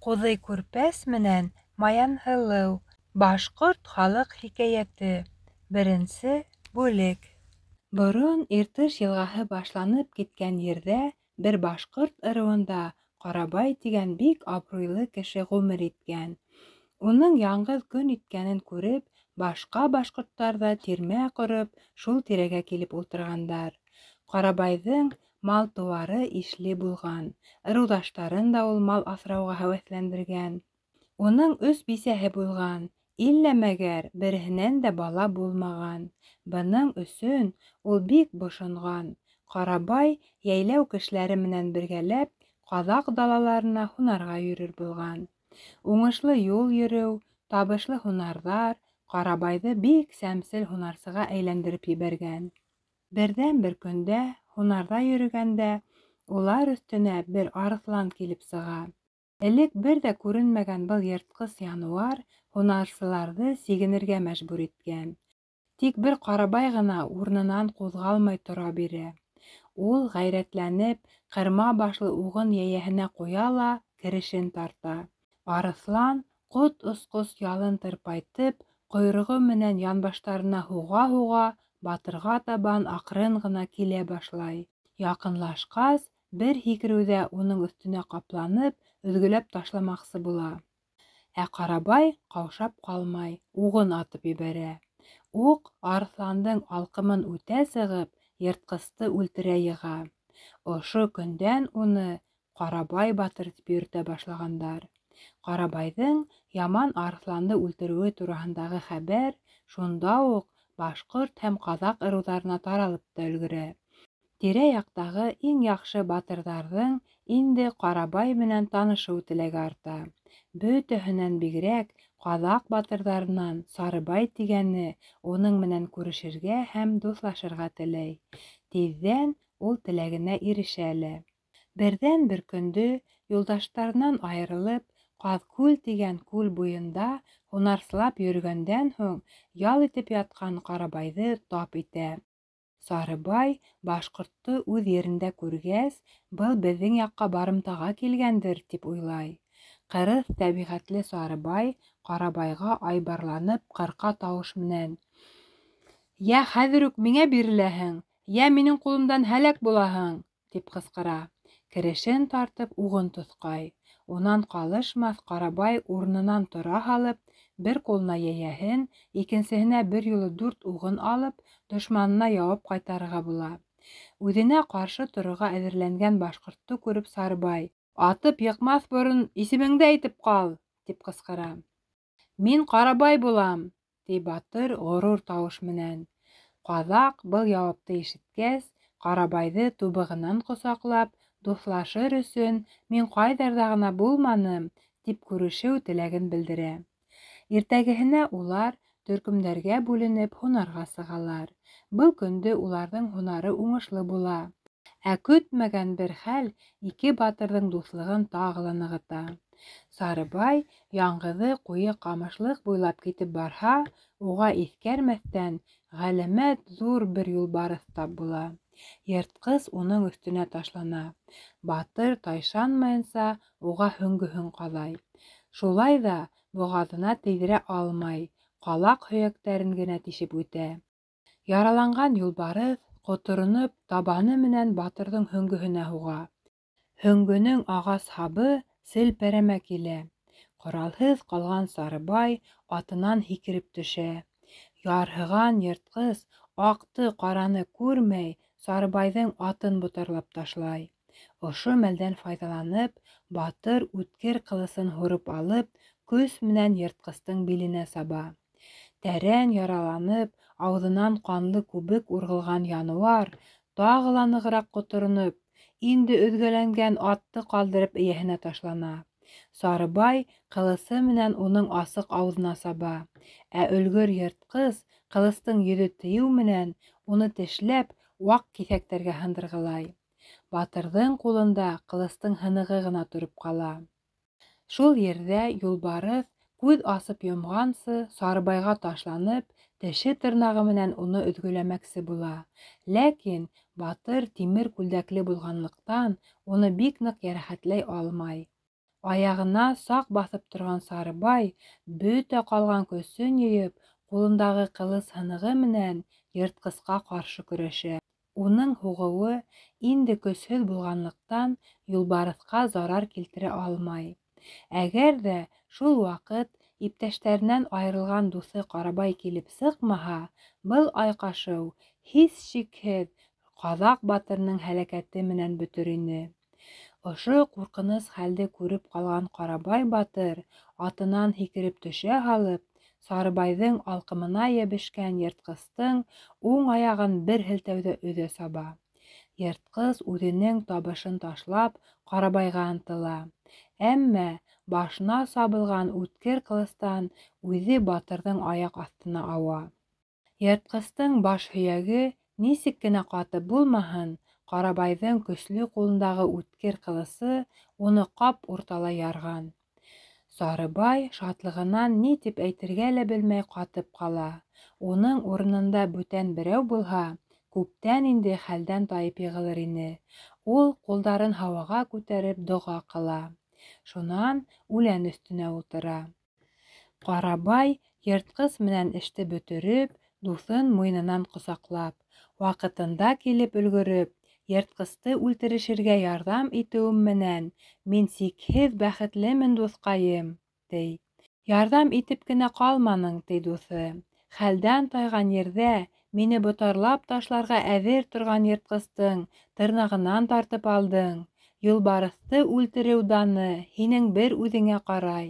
Ҡуҙый Күрпәс менән Маянһылыу. Башҡорт халыҡ хикәйәте. Беренсе бүлек. Борон Иртыш йылғаһы башланып киткән ерҙә бер башҡорт ырыуында Ҡарабай тигән бик абруйлы кеше ғүмер иткән. Уның яңғыҙ көн иткәнен күреп, башҡа башҡорттар ҙа тирмә ҡороп, шул тирәгә килеп ултырғандар. Ҡарабайҙың мал-тыуары ишле булған, ырыуҙаштарын да ул мал аҫрауға һәүәҫләндергән. Уның өс бисәһе булған, иллә мәгәр береһенән дә бала булмаған. Бының өсөн ул бик бошонған. Ҡарабай йәйләү кешеләре менән бергәләп ҡаҙаҡ далаларына һунарға йөрөр булған. Уңышлы юл йөрөү, табышлы һунарҙар Ҡарабайҙы бик сәмсел һунарсыға әйләндереп ебәргән. Берҙән-бер көндә һунарҙа йөрөгәндә улар өҫтөнә бер арыҫлан килеп сыға. Элек бер ҙә күренмәгән был йыртҡыс януар һунарсыларҙы сигенергә мәжбүр иткән. Тик бер Ҡарабай ғына урынынан ҡуҙғалмай тора бирә. Ул, ғәйрәтләнеп, ҡырма башлы уғын йәйәһенә ҡуя ла керешен тарта. Арыҫлан, ҡот осҡос ялын тырпайтып, ҡойроғо менән янбаштарына һуға-һуға, батырға табан аҡрын ғына килә башлай. Яҡынлашҡас, бер һикереүҙә уның өҫтөнә ҡапланып, өҙгөләп ташламаҡсы була. Ә Ҡарабай ҡаушап ҡалмай, уғын атып ебәрә. Уҡ арыҫландың алҡымын үтә сығып, йыртҡысты үлтерә йыға. Ошо көндән уны Ҡарабай батыр тип йөрөтә башлағандар. Ҡарабайҙың яман арыҫланды үлтереүе тураһындағы хәбәр шунда уҡ башҡорт һәм ҡаҙаҡ ырыуҙарына таралып та өлгөрә. Тирә-яҡтағы иң яҡшы батырҙарҙың инде Ҡарабай менән танышыу теләге арта. Бөтәһенән бигерәк ҡаҙаҡ батырҙарынан Сарыбай тигәне уның менән күрешергә һәм дуҫлашырға теләй. Тиҙҙән ул теләгенә ирешә лә. Берҙән-бер көндө юлдаштарынан айырылып, Ҡаҙкүл тигән күл буйында һунарсылап йөрөгәндән һуң ял итеп ятҡан Ҡарабайҙы тап итә. Сарыбай башҡортто үҙ ерендә күргәс, был беҙҙең яҡҡа барымтаға килгәндер, тип уйлай. Ҡырыҫ тәбиғәтле Сарыбай Ҡарабайға айбарланып ҡырҡа тауыш менән: "Йә хәҙер үк миңә биреләһең, йә минең ҡулымдан һәләк булаһың!" – тип ҡысҡыра. Керешен тартып уғын тоҫҡай. Унан ҡалышмаҫ Ҡарабай урынынан тора һалып, бер ҡулына йәйәһен, икенсеһенә бер юлы дүрт уғын алып, дошманына яуап ҡайтарырға була. Үҙенә ҡаршы торорға әҙерләнгән башҡортто күреп Сарыбай: "Атып йыҡмаҫ борон исемеңде әйтеп ҡал!" – тип ҡысҡыра. "Мин Ҡарабай булам!" – ти батыр ғорур тауыш менән. Ҡаҙаҡ был яуапты ишеткәс, Ҡарабайҙы тубығынан ҡосаҡлап, дуҫлашыр өсөн мин ҡайҙарҙа ғына булманым, тип күрешеү теләген белдерә. Иртәгеһенә улар төркөмдәргә бүленеп һунарға сығалар. Был көндө уларҙың һунары уңышлы була. Ә көтмәгән бер хәл ике батырҙың дуҫлығын тағы ла нығыта. Сарыбай яңғыҙы ҡуйы ҡамышлыҡ буйлап китеп барһа, уға иҫкәрмәҫтән ғәләмәт ҙур бер юлбарыҫ тап була. Йыртҡыс уның өҫтөнә ташлана. Батыр тайшанмайынса уға һөңгөһөн ҡаҙай. Шулай ҙа боғаҙына тейҙерә алмай, ҡалаҡ һөйәктәрен генә тишеп үтә. Яраланған юлбарыҫ, ҡотороноп, табаны менән батырҙың һөңгөһөнә һуға. Һөңгөнөң ағас һабы селпәрәмә килә. Ҡоралһыҙ ҡалған Сарыбай атынан һикереп төшә. Ярһыған йыртҡыс аҡты-ҡараны күрмәй, Сарыбайҙың атын ботарлап ташлай. Ошо мәлдән файҙаланып, батыр үткер ҡылысын һурып алып, көс менән йыртҡыстың биленә саба. Тәрән яраланып, ауыҙынан ҡанлы күбек урғылған януар, тағы ла нығыраҡ ҡотороноп, инде өҙгәләнгән атты ҡалдырып эйәһенә ташлана. Сарыбай ҡылысы менән уның асыҡ ауыҙына саба, ә өлгөр йыртҡыс ҡылыстың йөҙө тейеү менән уны тешләп, ваҡ киҫәктәргә һындырғылай. Батырҙың ҡулында ҡылыстың һынығы ғына тороп ҡала. Шул ерҙә юлбарыҫ күҙ асып йомғансы Сарыбайға ташланып, теше-тырнағы менән уны өҙгөләмәксе була. Ләкин батыр тимер күлдәкле булғанлыҡтан уны бик ныҡ йәрәхәтләй алмай. Аяғына саҡ баҫып торған Сарыбай, бөтә ҡалған көсөн йыйып, ҡулындағы ҡылыс һынығы менән йыртҡысҡа ҡаршы көрәшә. Уның һуғыуы инде көсһөҙ булғанлыҡтан, юлбарыҫҡа зарар килтерә алмай. Әгәр ҙә шул ваҡыт иптәштәренән айырылған дуҫы Ҡарабай килеп сыҡмаһа, был айҡашыу һис шикһеҙ ҡаҙаҡ батырының һәләкәте менән бөтөр ине. Ошо ҡурҡыныс хәлде күреп ҡалған Ҡарабай батыр атынан һикереп төшә һалып, Сарыбайҙың алҡымына йәбешкән йыртҡыстың уң аяғын бер һелтәүҙә өҙә саба. Йыртҡыс үҙенең табышын ташлап Ҡарабайға ынтыла. Әммә башына сабылған үткер ҡылыстан үҙе батырҙың аяҡ аҫтына ауа. Йыртҡыстың баш һөйәге нисек кенә ҡаты булмаһын, Ҡарабайҙың көслө ҡулындағы үткер ҡылысы уны ҡап урталай ярған. Сарыбай шатлығынан ни тип әйтергә лә белмәй ҡатып ҡала. Уның урынында бүтән берәү булһа, күптән инде хәлдән тайып йығылыр ине. Ул ҡулдарын һауаға күтәреп доға ҡыла. Шунан үлән өҫтөнә ултыра. Ҡарабай йыртҡыс менән эште бөтөрөп, дуҫын муйынынан ҡосаҡлап, ваҡытында килеп өлгөрөп, йыртҡысты үлтерешергә ярҙам итеүем менән мин сикһеҙ бәхетлемен, дуҫҡайым, ти. Ярҙам итеп кенә ҡалманың, ти дуҫы. Хәлдән тайған ерҙә мине ботарлап ташларға әҙер торған йыртҡыстың тырнағынан тартып алдың. Юлбарыҫты үлтереү даны һинең бер үҙеңә ҡарай.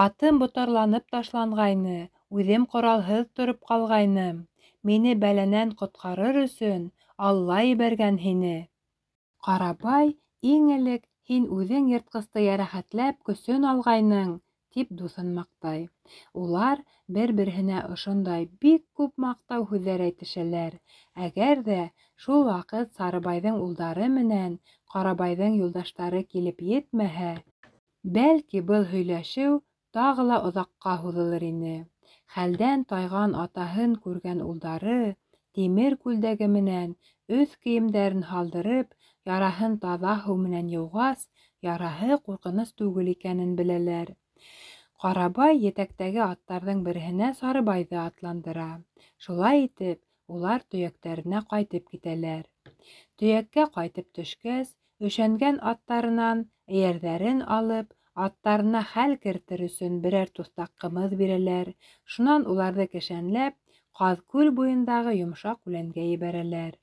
Атым ботарланып ташланғайны, үҙем ҡоралһыҙ тороп ҡалғайным. Мине бәләнән ҡотҡарыр өсөн Алла ебәргән һине. Ҡарабай, иң элек һин үҙең йыртҡысты йәрәхәтләп көсөн алғайның, тип дуҫын маҡтай. Улар бер-береһенә ошондай бик күп маҡтау һүҙҙәр әйтешәләр. Әгәр ҙә шул ваҡыт Сарыбайҙың улдары менән Ҡарабайҙың юлдаштары килеп етмәһә, бәлки был һөйләшеү тағы ла оҙаҡҡа һуҙылыр ине. Хәлдән тайған атаһын күргән улдары тимер күлдәге менән өҫ кейемдәрен һалдырып, яраһын таҙа һыу менән йыуғас, яраһы ҡурҡыныс түгел икәнен беләләр. Ҡарабай етәктәге аттарҙың береһенә Сарыбайҙы атландыра. Шулай итеп, улар төйәктәренә ҡайтып китәләр. Төйәккә ҡайтып төшкәс, өшәнгән аттарынан эйәрҙәрен алып, аттарына хәл кертер өсөн берәр туҫтаҡ ҡымыҙ бирәләр. Шунан уларҙы кешәнләп, Ҡаҙкүл буйындағы йомшаҡ үләнгә ебәрәләр.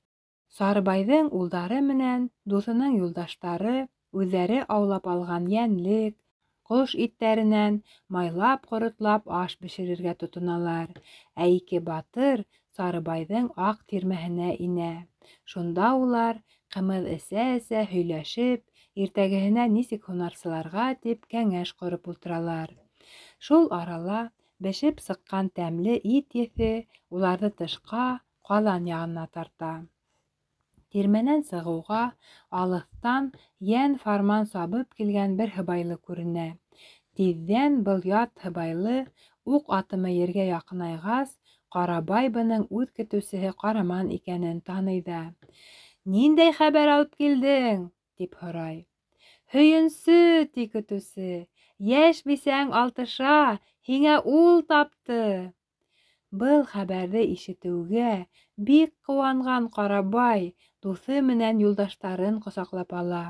Сарыбайҙың улдары менән дуҫының юлдаштары үҙҙәре аулап алған йәнлек, ҡош иттәренән майлап ҡоротлап аш бешерергә тотоналар. Ә ике батыр Сарыбайҙың аҡ тирмәһенә инә. Шунда улар ҡымыҙ эсә-эсә һөйләшеп, иртәгеһенә нисек һунарсыларға тип кәңәш ҡороп ултыралар. Шул арала бешеп сыҡҡан тәмле ит еҫе уларҙы тышҡа, ҡаҙан яғына тарта. Тирмәнән сығыуға алыҫтан йән фарман сабып килгән бер һыбайлы күренә. Тиҙҙән был ят һыбайлы уҡ атымы ергә яҡынайғас, Ҡарабай бының үҙ көтөүсеһе Ҡараман икәнен таный ҙа: "Ниндәй хәбәр алып килдең?" тип һорай. "Һөйөнсө", ти көтөүсе, "йәш бисәң Алтыша һиңә ул тапты". Был хәбәрҙе ишетеүгә бик ҡыуанған Ҡарабай дуҫы менән юлдаштарын ҡосаҡлап ала.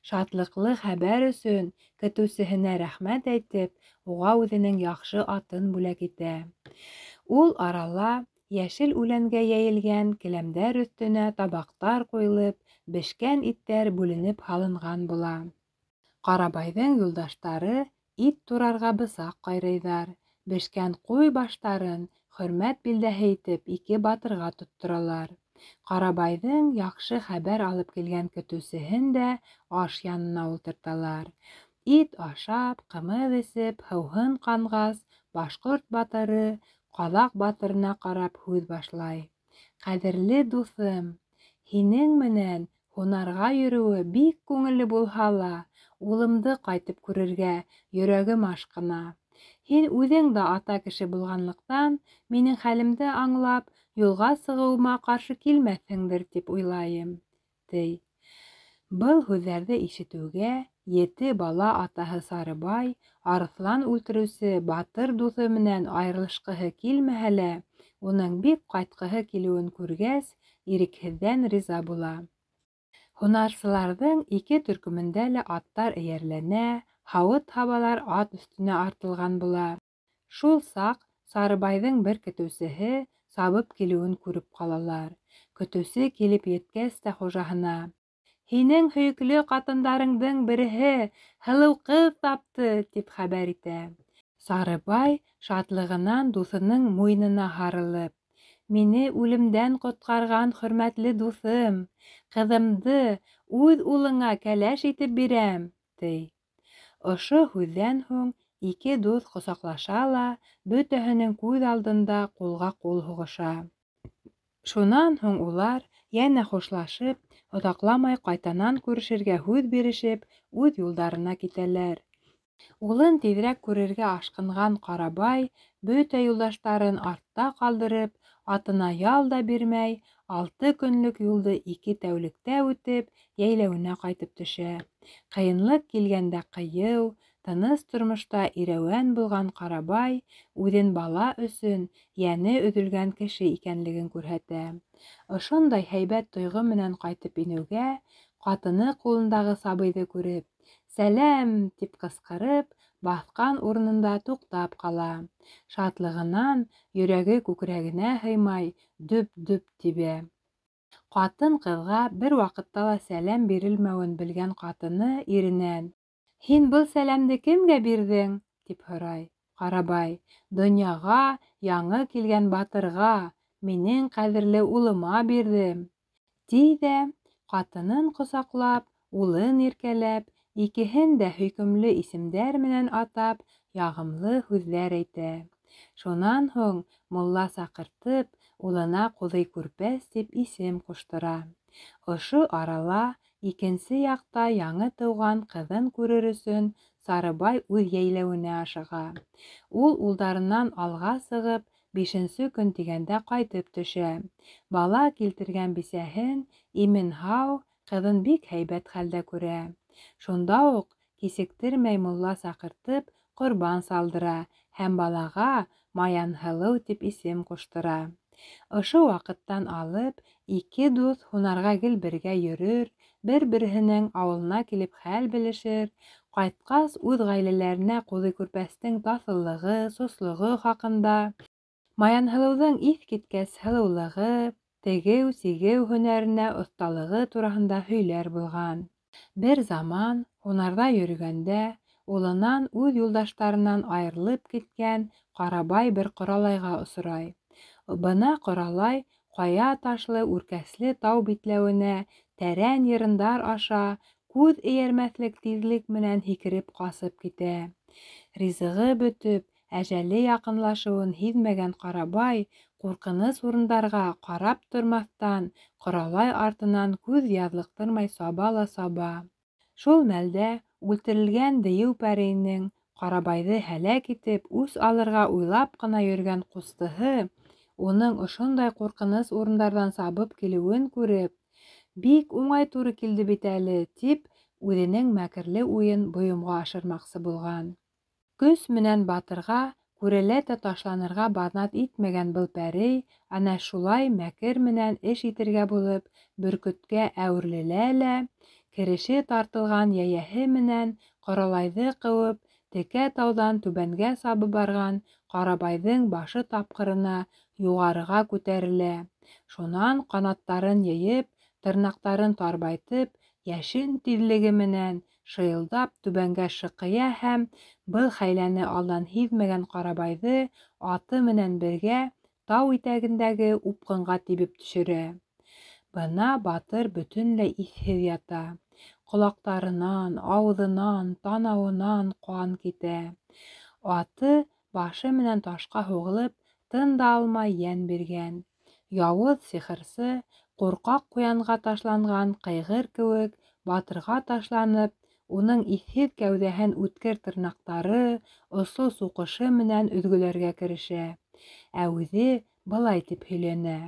Шатлыҡлы хәбәр өсөн көтөүсеһенә рәхмәт әйтеп, уға үҙенең яҡшы атын бүләк итә. Ул арала йәшел үләнгә йәйелгән келәмдәр өҫтөнә табаҡтар ҡуйылып, бешкән иттәр бүленеп һалынған була. Ҡарабайҙың юлдаштары ит турарға бысаҡ ҡайрайҙар, бешкән ҡуй баштарын хөрмәт билдәһе итеп ике батырға тотторалар. Ҡарабайҙың яҡшы хәбәр алып килгән көтөүсеһен дә аш янына ултырталар. Ит ашап, ҡымыҙ эсеп, һыуһын ҡанғас, башҡорт батыры ҡаҙаҡ батырына ҡарап һүҙ башлай. "Ҡәҙерле дуҫым, һинең менән һунарға йөрөүе бик күңелле булһа ла, улымды ҡайтып күрергә йөрәгем ашҡына. Һин үҙең дә ата кеше булғанлыҡтан, минең хәлемде аңлап, юлға сығыуыма ҡаршы килмәҫһеңдер тип уйлайым", ти. Был һүҙҙәрҙе ишетеүгә Ете бала атаһы Сарыбай арыҫлан үлтереүсе батыр дуҫы менән айырылышҡыһы килмәһә лә, уның бик ҡайтҡыһы килеүен күргәс, ирекһеҙҙән риза була. Һунарсыларҙың ике төркөмөндә лә аттар эйәрләнә, һауыт-һабалар ат өҫтөнә артылған була. Шул саҡ Сарыбайҙың бер көтөүсеһе сабып килеүен күреп ҡалалар. Көтөүсе килеп еткәс тә хужаһына: «Һинең һөйөклө ҡатындарыңдың береһе һылыу ҡыҙ тапты», — тип хәбәр итә. Сарыбай шатлығынан дуҫының муйынына һарылып: «Мине үлемдән ҡотҡарған хөрмәтле дуҫым, ҡыҙымды үҙ улыңа кәләш итеп бирәм», — ти. Ошо һүҙҙән һуң ике дуҫ ҡосаҡлаша ла, бөтәһенең күҙ алдында ҡулға ҡул һуғыша. Шунан һуң улар йәнә хушлашып, оҙаҡламай ҡайтанан күрешергә һүҙ бирешеп, үҙ юлдарына китәләр. Улын тиҙерәк күрергә ашҡынған Ҡарабай бөтә юлдаштарын артта ҡалдырып, атына ял да бирмәй, 6 көнлөк юлды 2 тәүлектә үтеп, йәйләүенә ҡайтып төшә. Ҡыйынлыҡ килгәндә ҡыйыу, тыныс тормошта ирәүән булған Ҡарабай үҙен бала өсөн йәне өҙөлгән кеше икәнлеген күрһәтә. Ошондай һәйбәт тойғо менән ҡайтып инеүгә, ҡатыны ҡулындағы сабыйҙы күреп, «Сәләм!» тип ҡысҡырып, баҫҡан урынында туҡтап ҡала. Шатлығынан йөрәге күкрәгенә һыймай, дөп-дөп тибә. Ҡатын-ҡыҙға бер ваҡытта ла сәләм бирелмәүен белгән ҡатыны иренән: «Һин был сәләмде кемгә бирҙең?» — тип һорай. Ҡарабай: «Донъяға яңы килгән батырға, минең ҡәҙерле улыма бирҙем», — ти ҙә, ҡатынын ҡосаҡлап, улын иркәләп, икеһен дә һөйкөмлө исемдәр менән атап, яғымлы һүҙҙәр әйтә. Шунан һуң мулла саҡыртып, улына Ҡуҙый Күрпәс тип исем ҡуштыра. Ошо арала икенсе яҡта яңы тыуған ҡыҙын күрер өсөн Сарыбай үҙ йәйләүенә ашыға. Ул улдарынан алға сығып, 5-нсе көн тигәндә ҡайтып төшә. Бала килтергән бисәһен имен-һау, ҡыҙын бик һәйбәт хәлдә күрә. Шунда уҡ кисектермәй мулла саҡыртып, ҡорбан салдыра һәм балаға Маянһылыу тип исем ҡуштыра. Ошо ваҡыттан алып, ике дуҫ һунарға гел бергә йөрөр, бер-береһенең ауылына килеп хәл белешер, ҡайтҡас үҙ ғаиләләренә Ҡуҙый Күрпәстең таҫыллығы, сослоғо хаҡында, Маянһылыуҙың иҫ киткәс һылыулығы, тегеү-сигеү һөнәренә оҫталығы тураһында һөйләр булған. Бер заман һунарҙа йөрөгәндә улынан үҙ юлдаштарынан айырылып киткән Ҡарабай бер ҡоралайға осрай. Бына ҡоралай ҡая ташлы үркәсле тау битләүенә тәрән йырындар аша күҙ эйәрмәҫлек тиҙлек менән һикереп ҡасып китә. Ризығы бөтөп, әжәле яҡынлашыуын һиҙмәгән Ҡарабай ҡурҡыныс урындарға ҡарап тормаҫтан ҡоралай артынан күҙ яҙлыҡтырмай саба ла саба. Шул мәлдә үлтерелгән дейеү пәрейенең Ҡарабайҙы һәләк итеп үс алырға уйлап ҡына йөрөгән ҡустыһы уның ошондай ҡурҡыныс урындарҙан сабып килеүен күреп, «Бик уңай тура килде бит әле», тип үҙенең мәкерле уйын бойомға ашырмаҡсы булған. Көс менән батырға күрәләтә ташланырға баҙнат итмәгән был пәрей ана шулай мәкер менән эш итергә булып, бөркөткә әүерелә лә, кереше тартылған йәйәһе менән ҡоралайҙы ҡыуып, текә тауҙан түбәнгә сабып барған Ҡарабайҙың башы тапҡырына юғарыға күтәрелә. Шунан ҡанаттарын йыйып, тырнаҡтарын тарбайтып, йәшен тиҙлеге менән шыйылдап түбәнгә шыҡыя һәм был хәйләне алдан һиҙмәгән Ҡарабайҙы аты менән бергә тау итәгендәге упҡынға тибеп төшөрә. Бына батыр бөтөнләй иҫһеҙ ята. Ҡолаҡтарынан, ауыҙынан, танауынан ҡан китә. Аты башы менән ташҡа һуғылып, тын да алмай йән биргән. Яуыҙ сихырсы ҡурҡаҡ ҡуянға ташланған ҡыйғыр кеүек батырға ташланып, уның иҫһеҙ кәүҙәһен үткер тырнаҡтары, осло суҡышы менән өҙгөләргә керешә. Ә үҙе былай тип һөйләнә: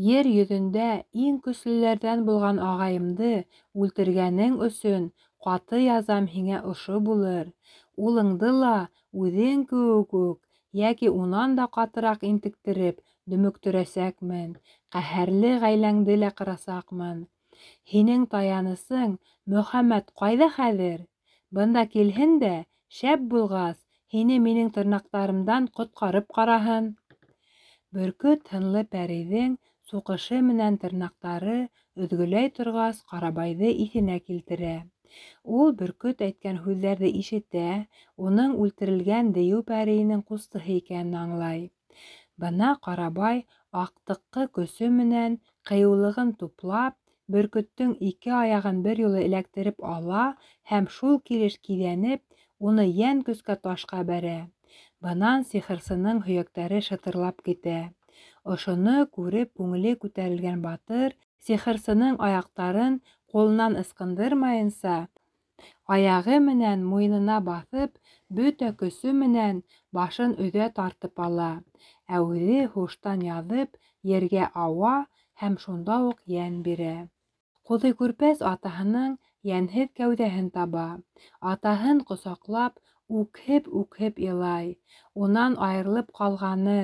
Ер йөҙөндә иң көслөләрҙән булған ағайымды үлтергәнең өсөн Ҡаты язам һиңә ошо булыр. Улыңды ла үҙең кеүек үк, йәки унан да ҡатыраҡ интектереп, дөмөктөрәсәкмен. Ҡәһәрле ғаиләңде лә ҡырасаҡмын. Һинең таянысың Мөхәммәт ҡайҙа хәҙер? Бында килһен дә, шәп булғас, һине минең тырнаҡтарымдан ҡотҡарып ҡараһын. Бөркөт һынлы пәрейҙең суҡышы менән тырнаҡтары өҙгөләй торғас, Ҡарабайҙы иҫенә килтерә. Ул бөркөт әйткән һүҙҙәрҙе ишетә, уның үлтерелгән дейеү пәрейенең ҡустыһы икәнен аңлай. Бына Ҡарабай аҡтыҡҡы көсө менән ҡыйыулығын туплап, бөркөттөң ике аяғын бер юлы эләктереп ала һәм шул килеш киҙәнеп, уны йән көскә ташҡа бәрә. Бынан сихырсының һөйәктәре шытырлап китә. Ошоно күреп күңеле күтәрелгән батыр сихырсының аяҡтарын ҡулынан ысҡындырмайынса, аяғы менән муйынына баҫып, бөтә көсө менән башын өҙә тартып ала, ә үҙе һуштан яҙып, ергә ауа һәм шунда уҡ йән бирә. Ҡуҙый Күрпәс атаһының йәнһеҙ кәүҙәһен таба. Атаһын ҡосаҡлап, үкһеп-үкһеп илай. Унан айырылып ҡалғаны,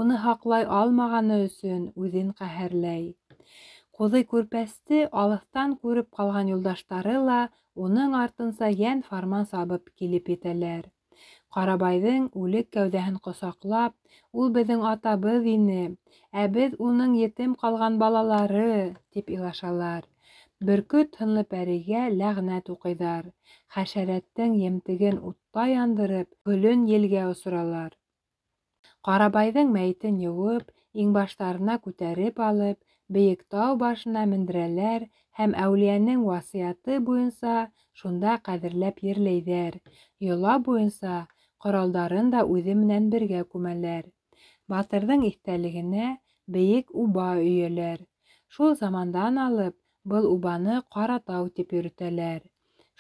уны һаҡлай алмағаны өсөн үҙен ҡәһәрләй. Ҡуҙый Күрпәсте алыҫтан күреп ҡалған юлдаштары ла уның артынса йән фарман сабып килеп етәләр. Ҡарабайҙың үлек кәүҙәһен ҡосаҡлап, ул беҙҙең атабыҙ ине, ә беҙ уның етем ҡалған балалары, тип илашалар. Бөркөт һынлы пәрейгә ләғнәт уҡыйҙар. Хәшәрәттең емтеген утта яндырып, көлөн елгә осоралар. Ҡарабайҙың мәйетен йыуып, иңбаштарына күтәреп алып, бейек тау башына мендерәләр һәм әүлиәнең васыяты буйынса шунда ҡәҙерләп ерләйҙәр. Йола буйынса ҡоралдарын да үҙе менән бергә күмәләр. Батырҙың иҫтәлегенә бейек уба өйәләр. Шул замандан алып был убаны Ҡаратау тип йөрөтәләр.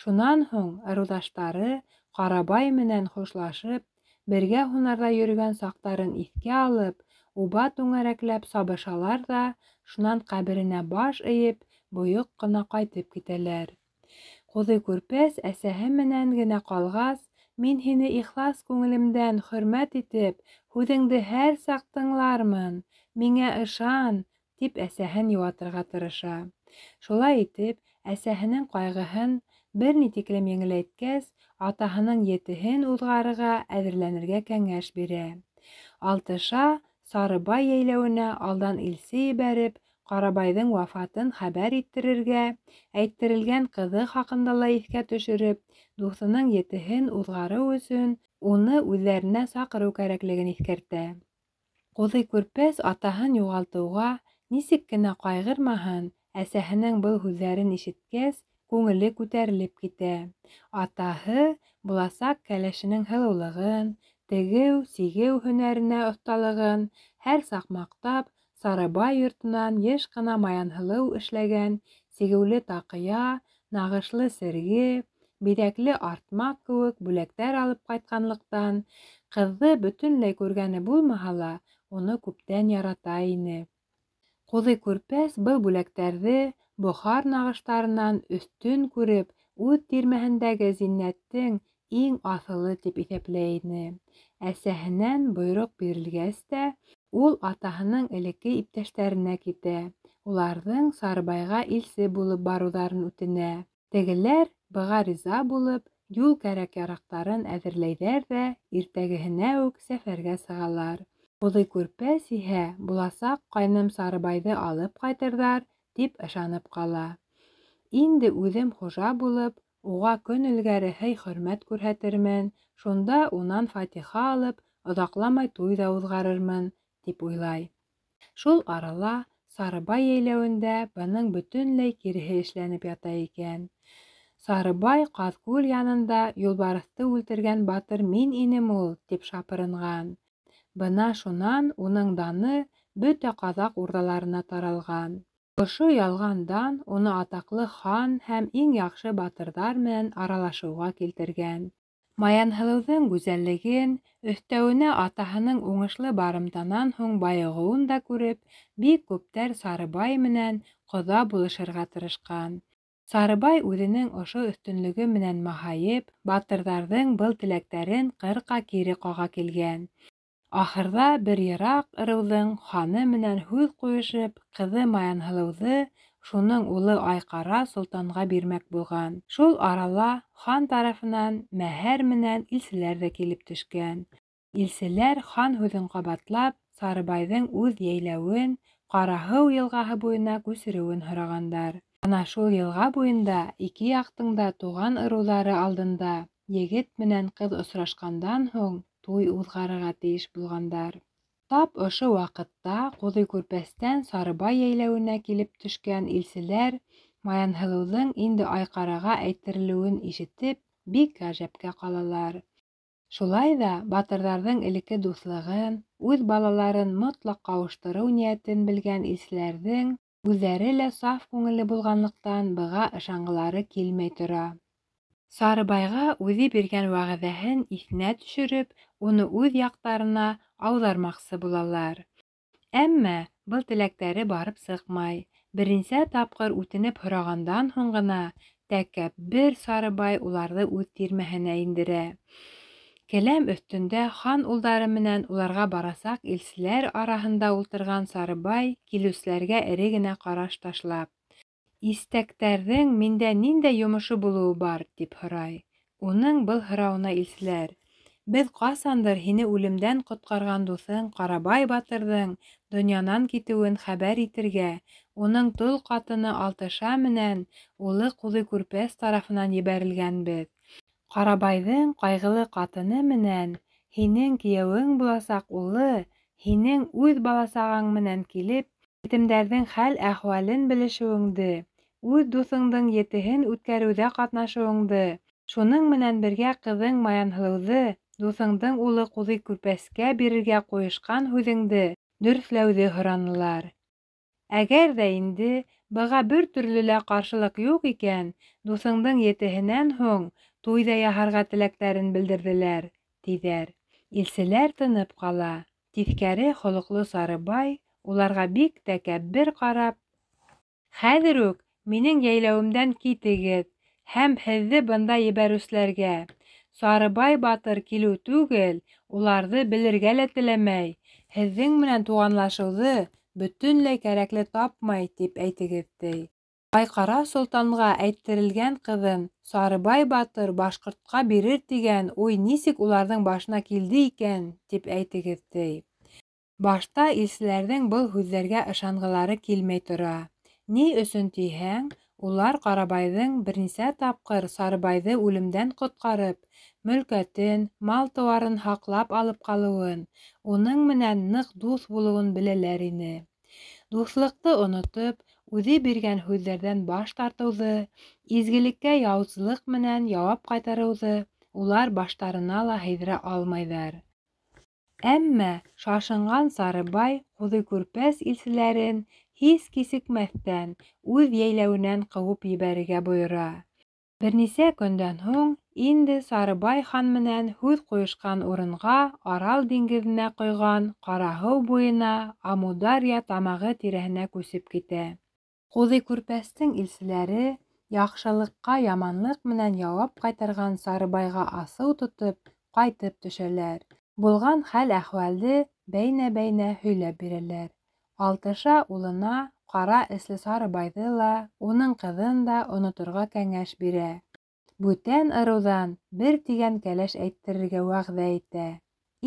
Шунан һуң ырыуҙаштары Ҡарабай менән хушлашып, бергә һунарҙа йөрөгән саҡтарын иҫкә алып, уба түңәрәкләп сабышалар ҙа, шунан ҡәберенә баш эйеп, бойоҡ ҡына ҡайтып китәләр. Ҡуҙый Күрпәс әсәһе менән генә ҡалғас, мин һине ихлас күңелемдән хөрмәт итеп, һүҙеңде һәр саҡ тыңлармын, миңә ышан, тип әсәһен йыуатырға тырыша. Шулай итеп, әсәһенең ҡайғыһын бер ни тиклем еңеләйткәс, атаһының етеһен уҙғарырға әҙерләнергә кәңәш бирә. Алтыша Сарыбай йәйләүенә алдан илсе ебәреп, Ҡарабайҙың вафатын хәбәр иттерергә, әйттерелгән ҡыҙы хаҡында ла иҫкә төшөрөп, дуҫының етеһен уҙғарыу өсөн уны үҙҙәренә саҡырыу кәрәклеген иҫкәртә. Ҡуҙый Күрпәс атаһын юғалтыуға нисек кенә ҡайғырмаһын, әсәһенең был һүҙҙәрен ишеткәс, күңеле күтәрелеп китә. Атаһы буласаҡ кәләшенең һылыулығын, тегеү, сигеү һөнәренә оҫталығын һәр саҡ маҡтап, Сарыбай йортонан йыш ҡына Маянһылыу эшләгән сигеүле таҡыя, нағышлы серге, биҙәкле артмаҡ кеүек бүләктәр алып ҡайтҡанлыҡтан, ҡыҙҙы бөтөнләй күргәне булмаһа ла, уны күптән ярата ине. Ҡуҙый Күрпәс был бүләктәрҙе Бохар нағыштарынан өҫтөн күреп, үҙ тирмәһендәге зиннәттең иң аҫылы тип иҫәпләй ине. Әсәһенән бойороҡ бирелгәс тә, ул атаһының элекке иптәштәренә китә, уларҙың Сарыбайға илсе булып барыуҙарын үтенә. Тегеләр быға риза булып, юл кәрәк-яраҡтарын әҙерләйҙәр ҙә иртәгеһенә үк сәфәргә сығалар. Ҡуҙый Күрпәс иһә буласаҡ ҡайным Сарыбайҙы алып ҡайтырҙар тип ышанып ҡала. Инде үҙем хужа булып, уға көн элгәре һый-хөрмәт күрһәтермен, шунда унан фатиха алып, оҙаҡламай туй ҙа уҙғарырмын, тип уйлай. Шул арала Сарыбай йәйләүендә бының бөтөнләй киреһе эшләнеп ята икән. Сарыбай Ҡаҙкүл янында юлбарыҫты үлтергән батыр мин инем ул, тип шапырынған. Бына шунан уның даны бөтә ҡаҙаҡ урҙаларына таралған. Ошо ялған дан уны атаҡлы хан һәм иң яҡшы батырҙар менән аралашыуға килтергән. Маянһылыуҙың гүзәллеген, өҫтәүенә атаһының уңышлы барымтанан һуң байығыуын да күреп, бик күптәр Сарыбай менән ҡоҙа булышырға тырышҡан. Сарыбай үҙенең ошо өҫтөнлөгө менән маһайып, батырҙарҙың был теләктәрен ҡырҡа кире ҡаға килгән. Ахырҙа бер йыраҡ ырыуҙың ханы менән һүҙ ҡуйышып, ҡыҙы Маянһылыуҙы шуның улы Айҡара солтанға бирмәк булған. Шул арала хан тарафынан мәһәр менән илселәр ҙә килеп төшкән. Илселәр хан һүҙен ҡабатлап, Сарыбайҙың үҙ йәйләүен Ҡараһыу йылғаһы буйына күсереүен һорағандар. Ана шул йылға буйында ике яҡтың да туған ырыуҙары алдында егет менән ҡыҙ осрашҡандан һуң туй уҙғарырға тейеш булғандар. Тап ошо ваҡытта Ҡуҙый-Күрпәстән Сарыбай йәйләүенә килеп төшкән илселәр Маянһылыуҙың инде Айҡараға әйттерелеүен ишетеп, бик ғәжәпкә ҡалалар. Шулай ҙа батырҙарҙың элекке дуҫлығын, үҙ балаларын мотлаҡ ҡауыштырыу ниәтен белгән илселәрҙең үҙҙәре лә саф күңелле булғанлыҡтан быға ышанғылары килмәй тора. Сарыбайға үҙе биргән вәғәҙәһен иҫенә төшөрөп, уны үҙ яҡтарына ауҙармаҡсы булалар. Әммә был теләктәре барып сыҡмай. Беренсә тапҡыр үтенеп һорағандан һуң ғына тәкәббер Сарыбай уларҙы үҙ тирмәһенә индерә. Келәм өҫтөндә хан улдары менән уларға барасаҡ илселәр араһында ултырған Сарыбай килеүселәргә эре генә ҡараш ташлап, «Истәктәрҙең миндә ниндәй йомошо булыуы бар?» – тип һорай. Уның был һорауына илселәр: «Беҙ ҡасандыр һине үлемдән ҡотҡарған дуҫың Ҡарабай батырҙың донъянан китеүен хәбәр итергә, уның тол ҡатыны Алтыша менән улы Ҡуҙый-Күрпәс тарафынан ебәрелгәнбеҙ. Ҡарабайҙың ҡайғылы ҡатыны менән һинең кейәүең буласаҡ улы һинең үҙ баласағаң менән килеп, етемдәрҙең хәл-әхүәлен белешеүеңде, үҙ дуҫыңдың етеһен үткәреүҙә ҡатнашыуыңды, шуның менән бергә ҡыҙың Маянһылыуҙы дуҫыңдың улы Ҡуҙый-Күрпәскә бирергә ҡуйышҡан һүҙеңде дөрөҫләүҙе һоранылар. Әгәр ҙә инде быға бер төрлө лә ҡаршылыҡ юҡ икән, дуҫыңдың етеһенән һуң туй ҙа яһарға теләктәрен белдерҙеләр», тиҙәр. Илселәр тынып ҡала. Тиҫкәре холоҡло Сарыбай уларға бик тәкәббер ҡарап, «Хәҙер үк минең йәйләүемдән китегеҙ һәм һеҙҙе бында ебәреүселәргә Сарыбай батыр килеү түгел, уларҙы белергә лә теләмәй, һеҙҙең менән туғанлашыуҙы бөтөнләй кәрәкле тапмай, тип әйтегеҙ», ти. Айҡара солтанға әйттерелгән ҡыҙын Сарыбай батыр башҡортҡа бирер тигән уй нисек уларҙың башына килде икән, тип әйтегеҙ, ти. Башта илселәрҙең был һүҙҙәргә ышанғылары килмәй тора. Ни өсөн тиһәң, улар Ҡарабайҙың бер нисә тапҡыр Сарыбайҙы үлемдән ҡотҡарып, мөлкәтен, мал-тыуарын һаҡлап алып ҡалыуын, уның менән ныҡ дуҫ булыуын беләләр ине. Дуҫлыҡты онотоп, үҙе биргән һүҙҙәрҙән баш тартыуҙы, изгелеккә яуызлыҡ менән яуап ҡайтарыуҙы улар баштарына ла һыйҙыра алмайҙар. Әммә шашынған Сарыбай Ҡуҙый-Күрпәс илселәрен һис кисекмәҫтән үҙ йәйләүенән ҡыуып ебәрергә бойора. Бер нисә көндән һуң инде Сарыбай хан менән һүҙ ҡуйышҡан урынға Арал диңгеҙенә ҡойған Ҡараһыу буйына Амударья тамағы тирәһенә күсеп китә. Ҡуҙый-Күрпәстең илселәре яҡшылыҡҡа яманлыҡ менән яуап ҡайтарған Сарыбайға асыу тотоп ҡайтып төшәләр. Булған хәл-әхүәлде бәйнә-бәйнә һөйләп бирәләр. Алтыша улына ҡара эсле Сарыбайҙы ла, уның ҡыҙын да оноторға кәңәш бирә. Бүтән ырыуҙан бер тигән кәләш әйттерергә вәғәҙә итә.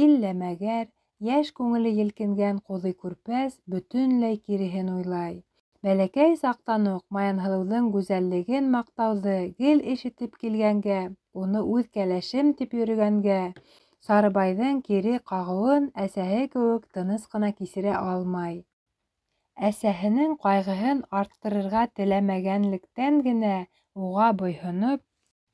Иллә мәгәр йәш күңеле елкенгән Ҡуҙый-Күрпәс бөтөнләй киреһен уйлай. Бәләкәй саҡтан уҡ Маянһылыуҙың гүзәллеген маҡтауҙы гел ишетеп килгәнгә, уны үҙ кәләшем тип йөрөгәнгә, Сарыбайҙың кире ҡағыуын әсәһе кеүек тыныс ҡына кисерә алмай. Әсәһенең ҡайғыһын арттырырға теләмәгәнлектән генә уға буйһоноп,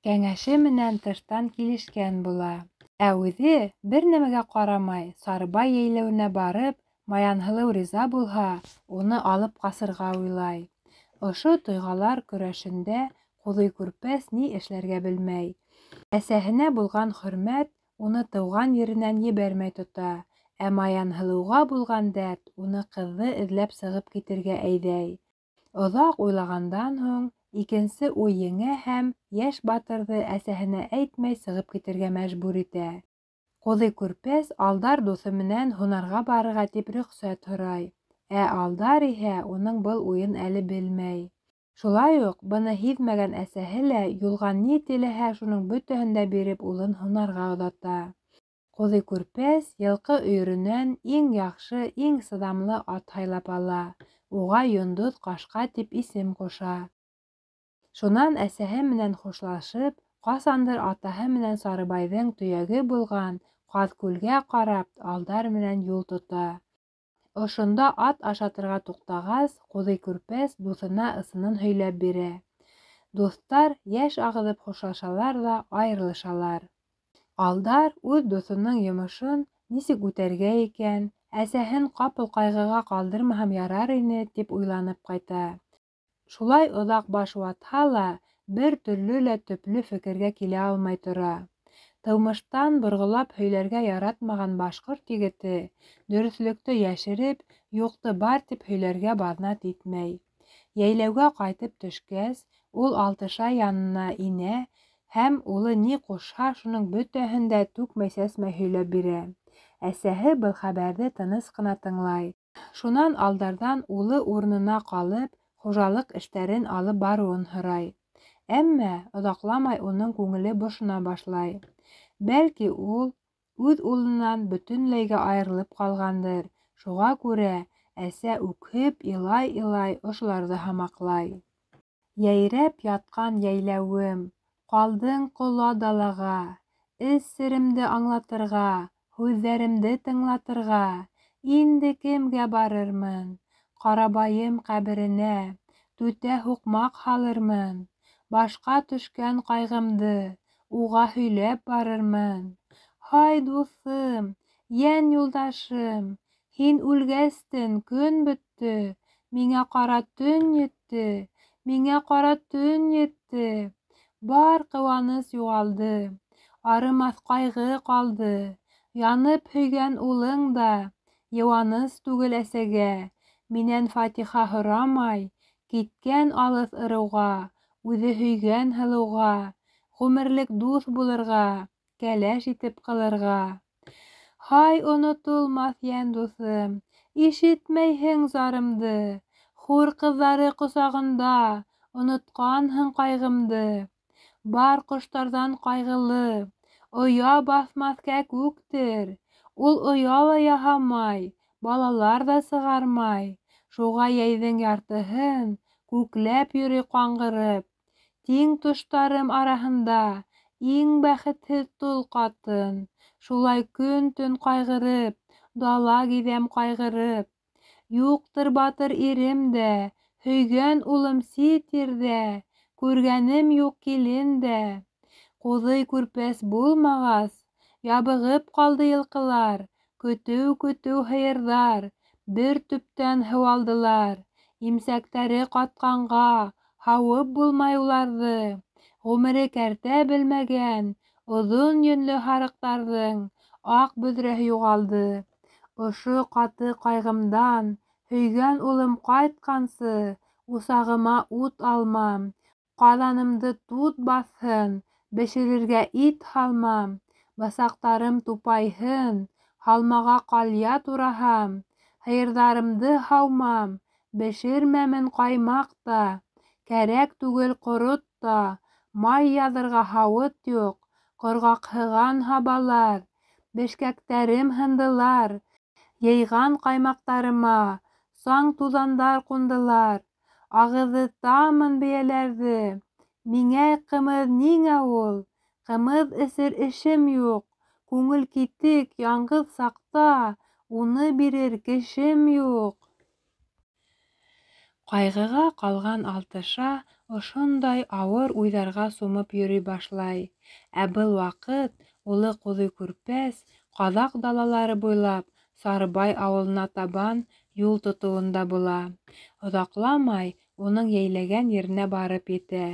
кәңәше менән тыштан килешкән була. Ә үҙе бер нәмәгә ҡарамай Сарыбай йәйләүенә барып, Маянһылыу риза булһа, уны алып ҡасырға уйлай. Ошо тойғалар көрәшендә Ҡуҙый-Күрпәс ни эшләргә белмәй. Әсәһенә булған хөрмәт уны тыуған еренән ебәрмәй тота, ә Маянһылыуға булған дәрт уны ҡыҙҙы эҙләп сығып китергә әйҙәй. Оҙаҡ уйлағандан һуң икенсе уй еңә һәм йәш батырҙы әсәһенә әйтмәй сығып китергә мәжбүр итә. Ҡуҙый Күрпәс Алдар дуҫы менән һунарға барырға тип рөхсәт һорай. Ә Алдар иһә уның был уйын әле белмәй. Шулай уҡ быны һиҙмәгән әсәһе лә юлға ни теләһә шуның бөтәһен дә биреп улын һунарға оҙата. Ҡуҙый Күрпәс йылҡы өйөрөнән иң яҡшы, иң сыҙамлы ат һайлап ала. Уға Йондоҙ Ҡашҡа тип исем ҡуша. Шунан әсәһе менән хушлашып, ҡасандыр атаһы менән Сарыбайҙың төйәге булған Ҡаҙкүлгә ҡарап, Алдар менән юл тота. Ошонда ат ашатырға туҡтағас, Ҡуҙый Күрпәс дуҫына ысынын һөйләп бирә. Дуҫтар йәш ағыҙып хушлашалар ҙа айырылышалар. Алдар үҙ дуҫының йомошон нисек үтәргә икән, әсәһен ҡапыл ҡайғыға ҡалдырмаһам ярар ине, тип уйланып ҡайта. Шулай оҙаҡ баш ватһа ла, бер төрлө лә төплө фекергә килә алмай тора. Тыумыштан борғолап һөйләргә яратмаған башҡорт егете дөрөҫлөктө йәшереп, юҡты бар тип һөйләргә баҙнат итмәй. Йәйләүгә ҡайтып төшкәс, ул Алтышай янына инә һәм улы ни ҡушһа, шуның бөтәһен дә түкмәй-сәсмәй һөйләп бирә. Әсәһе был хәбәрҙе тыныс ҡына тыңлай. Шунан Алдарҙан улы урынына ҡалып, хужалыҡ эштәрен алып барыуын һорай. Әммә оҙаҡламай уның күңеле бошона башлай. Бәлки ул үҙ улынан бөтөнләйгә айырылып ҡалғандыр. Шуға күрә әсә үкһеп илай-илай ошоларҙы һамаҡлай. Йәйрәп ятҡан йәйләүем, ҡалдың ҡола далаға, эс серемде аңлатырға, һүҙҙәремде тыңлатырға, инде кемгә барырмын? Ҡарабайым ҡәберенә түтә һуҡмаҡ һалырмын, башҡа төшкән ҡайғымды уға һөйләп барырмын. Һай, дуҫым, йән юлдашым, һин үлгәстен көн бөттө, миңә ҡара төн етте, миңә ҡара төн етте. Бар ҡыуаныс юғалды, арымаҫ ҡайғы ҡалды. Янып һөйгән улың да йыуаныс түгел әсәгә, минән фатиха һорамай, киткән алыҫ ырыуға, үҙе һөйгән һылыуға, ғүмерлек дуҫ булырға, кәләш итеп ҡалырға. Һай, онотолмаҫ йән дуҫым, ишетмәйһең зарымды, хур ҡыҙҙары ҡосағында онотҡанһың ҡайғымды. Бар ҡоштарҙан ҡайғылы, оя баҫмаҫ кәкүктер, ул оя ла яһамай, балалар ҙа сығармай. Шуға йәйҙең яртыһын күкләп йөрөй ҡаңғырып. Тиң тоштарым араһында иң бәхетһеҙ тол ҡатын, шулай көн-төн ҡайғырып, дала гиҙәм ҡайғырып. Юҡтыр батыр ирем дә, һөйгән улым сит ерҙә, күргәнем юҡ килен дә. Ҡуҙый Күрпәс булмағас, ябығып ҡалды йылҡылар, көтөү-көтөү һыйырҙар бер төптән һыу алдылар. Имсәктәре ҡатҡанға һауып булмай уларҙы. Ғүмере кәртә белмәгән оҙон йөнлө һарыҡтарҙың аҡ бөҙрәһе юғалды. Ошо ҡаты ҡайғымдан һөйгән улым ҡайтҡансы усағыма ут алмам, ҡаҙанымды тут баҫһын, бешерергә ит һалмам, бысаҡтарым тупайһын, һалмаға ҡалъя тураһам, һыйырҙарымды һаумам, бешермәмен ҡаймаҡ та, кәрәк түгел ҡорот та, май яҙырға һауыт юҡ, ҡорғаҡһыған һабалар, бешкәктәрем һындылар, йыйған ҡаймаҡтарыма саң туҙандар ҡундылар, ағыҙытамын бейәләрҙе, миңә ҡымыҙ ниңә ул, ҡымыҙ эсер эшем юҡ, күңел китек яңғыҙ саҡта уны бирер кешем юҡ. Ҡайғыға ҡалған Алтыша ошондай ауыр уйҙарға сумып йөрөй башлай. Ә был ваҡыт улы Ҡуҙый Күрпәс ҡаҙаҡ далалары буйлап Сарыбай ауылына табан юл тотоуында була. Оҙаҡламай уның йәйләгән еренә барып етә.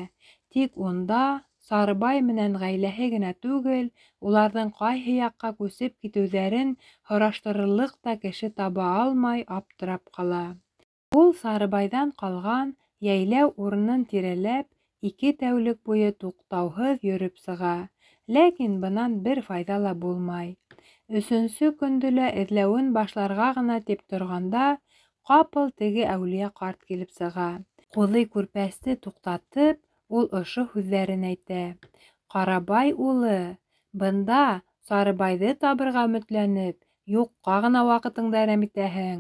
Тик унда Сарыбай менән ғаиләһе генә түгел, уларҙың ҡайһы яҡҡа күсеп китеүҙәрен һораштырырлыҡ та кеше таба алмай аптырап ҡала. Ул Сарыбайҙан ҡалған йәйләү урынын тирәләп 2 тәүлек буйы туҡтауһыҙ йөрөп сыға. Ләкин бынан бер файҙа ла булмай. 3-сө көндө лә эҙләүен башларға ғына тип торғанда, ҡапыл теге әүлиә ҡарт килеп сыға. Ҡуҙый Күрпәсте туҡтатып, ул ошо һүҙҙәрен әйтә: «Ҡарабай улы, бында Сарыбайҙы табырға өмөтләнеп, юҡҡа ғына ваҡытыңды әрәм итәһең.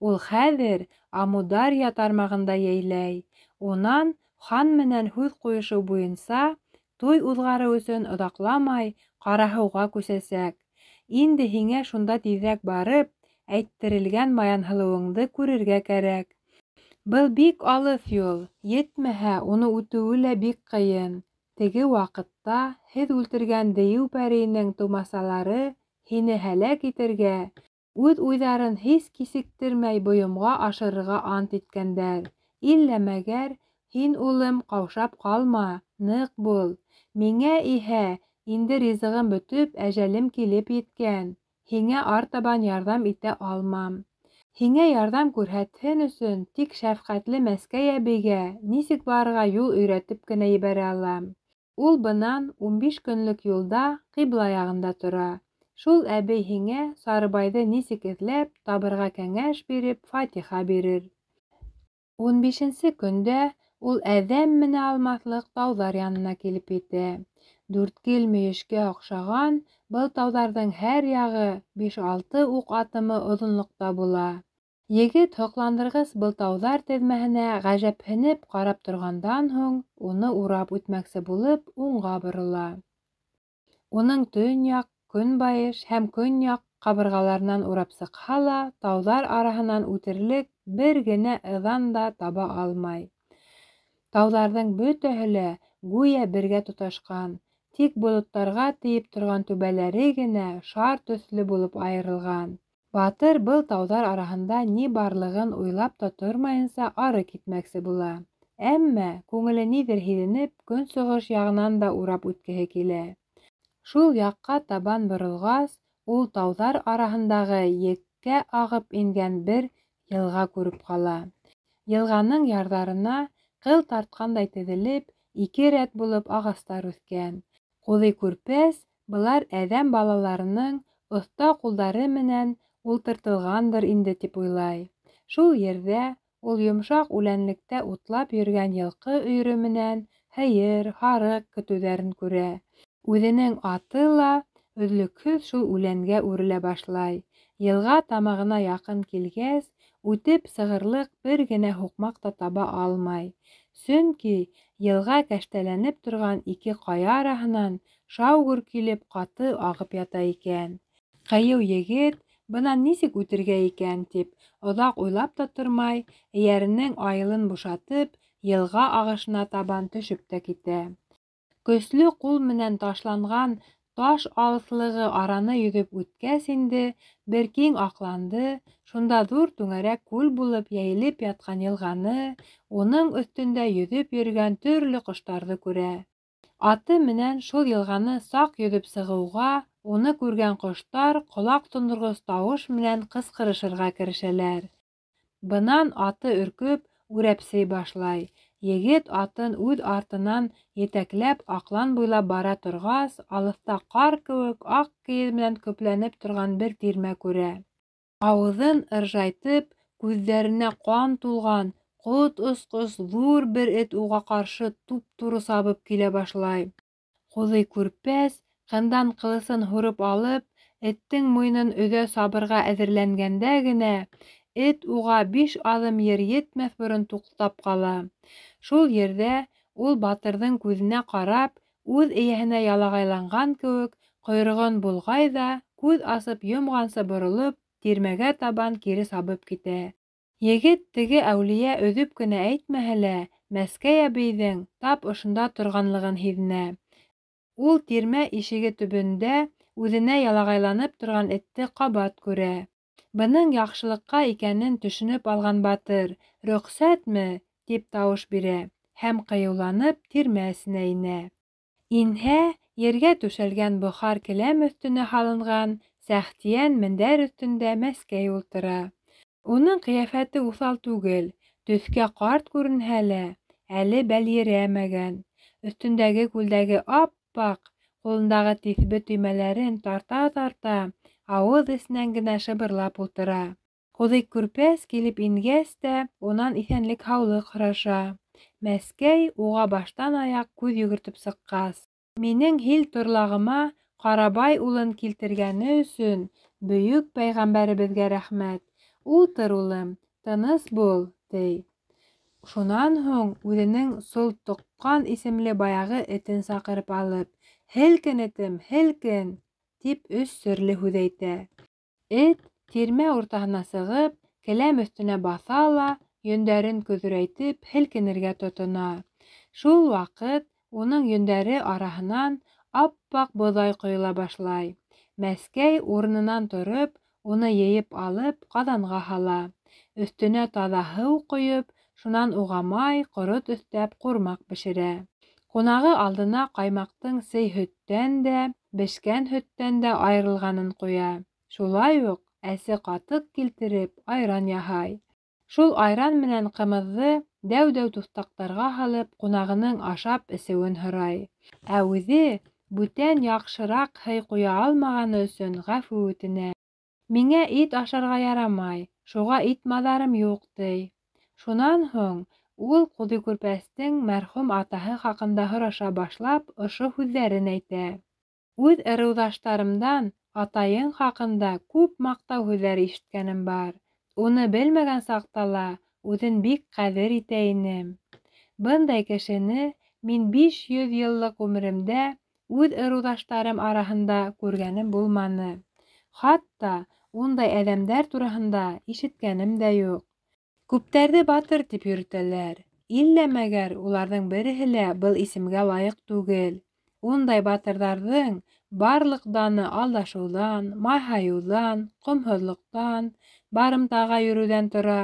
Ул хәҙер Амударья тармағында йәйләй. Унан хан менән һүҙ ҡуйышыу буйынса туй уҙғарыу өсөн оҙаҡламай Ҡараһыуға күсәсәк. Инде һиңә шунда тиҙерәк барып, әйттерелгән Маянһылыуыңды күрергә кәрәк. Был бик алыҫ юл, етмәһә, уны үтеүе лә бик ҡыйын. Теге ваҡытта һеҙ үлтергән дейеү пәрейенең тумасалары һине һәләк итергә, үҙ уйҙарын һис кисектермәй бойомға ашырырға ант иткәндәр. Иллә мәгәр, һин, улым, ҡаушап ҡалма, ныҡ бул. Миңә иһә инде ризығым бөтөп, әжәлем килеп еткән. Һиңә артабан ярҙам итә алмам. Һиңә ярҙам күрһәтһен өсөн тик шәфҡәтле Мәскәй әбейгә нисек барырға юл өйрәтеп кенә ебәрә алам. Ул бынан 15 көнлөк юлда ҡибла яғында тора. Шул әбей һиңә Сарыбайҙы нисек эҙләп табырға кәңәш биреп, фатиха бирер». 15-нсе көндә ул әҙәм менә алмаҫлыҡ тауҙар янына килеп етә. Дүрткел мөйөшкә оҡшаған был тауҙарҙың һәр яғы 5-6 уҡ атымы оҙонлоҡта була. Егет һоҡландырғыс был тауҙар теҙмәһенә ғәжәпһенеп ҡарап торғандан һуң, уны урап үтмәксе булып, уңға борола. Уның төньяҡ, көнбайыш һәм көньяҡ ҡабырғаларынан урап сыҡһа ла, тауҙар араһынан үтерлек бер генә ыҙан да таба алмай. Тауҙарҙың бөтәһе лә гүйә бергә тоташҡан, тик болоттарға тейеп торған түбәләре генә шар төҫлө булып айырылған. Батыр был тауҙар араһында ни барлығын уйлап та тормайынса ары китмәксе була. Әммә күңеле ниҙер һиҙенеп, көнсығыш яғынан да урап үткеһе килә. Шул яҡҡа табан боролғас, ул тауҙар араһындағы еккә ағып ингән бер йылға күреп ҡала. Йылғаның ярҙарына ҡыл тартҡандай теҙелеп, 2 рәт булып ағастар үҫкән. Ҡуҙый Күрпәс былар әҙәм балаларының оҫта ҡулдары менән ултыртылғандыр инде тип уйлай. Шул ерҙә ул йомшаҡ үләнлектә утлап йөрөгән йылҡы өйөрө менән һыйыр, һарыҡ көтөүҙәрен күрә. Үҙенең аты ла өҙлөкһөҙ шул үләнгә үрелә башлай. Йылға тамағына яҡын килгәс, үтеп сығырлыҡ бер генә һуҡмаҡ та таба алмай. Сөнки йылға кәштәләнеп торған 2 ҡая араһынан шау-гөр килеп ҡаты ағып ята икән. Ҡыйыу егет бынан нисек үтергә икән тип оҙаҡ уйлап та тормай, эйәренең айылын бушатып, йылға ағышына табан төшөп тә китә. Көслө ҡул менән ташланған таш алыҫлығы араны йөҙөп үткәс инде бер киң аҡланды, шунда ҙур түңәрәк күл булып йәйелеп ятҡан йылғаны, уның өҫтөндә йөҙөп йөрөгән төрлө ҡоштарҙы күрә. Аты менән шул йылғаны саҡ йөҙөп сығыуға, уны күргән ҡоштар ҡолаҡ тондорғос тауыш менән ҡысҡырышырға керешәләр. Бынан аты өркөп, үрәпсей башлай. Егет атын үҙ артынан етәкләп аҡлан буйлап бара торғас, алыҫта ҡар кеүек аҡ кейеҙ менән көпләнеп торған бер тирмә күрә. Ауыҙын ыржайтып, күҙҙәренә ҡан тулған, ҡот осҡос ҙур бер эт уға ҡаршы туп-тура сабып килә башлай. Ҡуҙый Күрпәс ҡындан ҡылысын һурып алып, эттең муйынын өҙә сабырға әҙерләнгәндә генә, эт уға 5 аҙым ер етмәҫ борон туҡтап ҡала. Шул ерҙә ул батырҙың күҙенә ҡарап, үҙ эйәһенә ялағайланған кеүек, ҡойроғон болғай ҙа, күҙ асып йомғансы боролоп, тирмәгә табан кире сабып китә. Егет теге әүлиә өҙөп кенә әйтмәһә лә, Мәскәй әбейҙең тап ошонда торғанлығын һиҙенә. Ул тирмә ишеге төбөндә үҙенә ялағайланып торған этте ҡабат күрә. Бының яҡшылыҡҡа икәнен төшөнөп алған батыр, «Рөхсәтме?» тип тауыш бирә һәм ҡыйыуланып тирмә эсенә инә. Инһә, ергә түшәлгән бохар келәм өҫтөнә һалынған сәхтиән мендәр өҫтөндә Мәскәй ултыра. Уның ҡиәфәте уҫал түгел, Төҫкә ҡарт күренһә лә, әле бәлйерәмәгән. Өҫтөндәге күлдәге ап-аҡ, ҡулындағы тиҫбе төймәләрен тарта-тарта, ауыҙ эсенән генә шыбырлап ултыра. Ҡуҙый-Көрпәс килеп ингәс тә, унан иҫәнлек-һаулыҡ һораша. Мәскәй уға баштан-аяҡ күҙ йүгертеп сыҡҡас: "Минең һил торлағыма Ҡарабай улын килтергәне өсөн бөйөк пәйғәмбәребеҙгә рәхмәт. Ултыр, улым, тыныс бул", – ти. Шунан һуң үҙенең Солтоҡҡан исемле баяғы этен саҡырып алып: "Һелкен, этем, һелкен!" – тип өс серле һүҙ әйтә. Эт, тирмә уртаһына сығып, келәм өҫтөнә баҫа ла, йөндәрен көҙөрәйтеп, һелкенергә тотона. Шул ваҡыт уның йөндәре араһынан ап-аҡ боҙай ҡойола башлай. Мәскәй, урынынан тороп, уны йыйып алып, ҡаҙанға һала. Өҫтөнә таҙа һыу ҡойоп, шунан уға май, ҡорот өҫтәп, ҡурмаҡ бешерә. Ҡунағы алдына ҡаймаҡтың сей һөттән дә, бешкән һөттән дә айырылғанын ҡуя. Шулай уҡ әсе ҡатыҡ килтереп, айран яһай. Шул айран менән ҡымыҙҙы дәү-дәү туҫтаҡтарға һалып, ҡунағының ашап эсеүен һорай. Ә үҙе бүтән яҡшыраҡ һый ҡуя алмағаны өсөн ғәфү үтенә. Миңә ит ашарға ярамай, шуға ит-маҙарым юҡ, ти. Шунан һуң ул Ҡуҙый-Күрпәстең мәрхүм атаһы хаҡында һораша башлап, ошо һүҙҙәрен әйтә: "Үҙ ырыуҙаштарымдан атайың хаҡында күп маҡтау һүҙҙәре ишеткәнем бар. Уны белмәгән саҡта ла үҙен бик ҡәҙер итә инем. Бындай кешене мин 500 йыллыҡ ғүмеремдә үҙ ырыуҙаштарым араһында күргәнем булманы. Хатта ундай әҙәмдәр тураһында ишеткәнем дә юҡ. Күптәрҙе батыр тип йөрөтәләр. Иллә мәгәр уларҙың береһе лә был исемгә лайыҡ түгел. Ундай батырҙарҙың барлыҡ даны алдашыуҙан, маһайыуҙан, ҡомһоҙлоҡтан, барымтаға йөрөүҙән тора.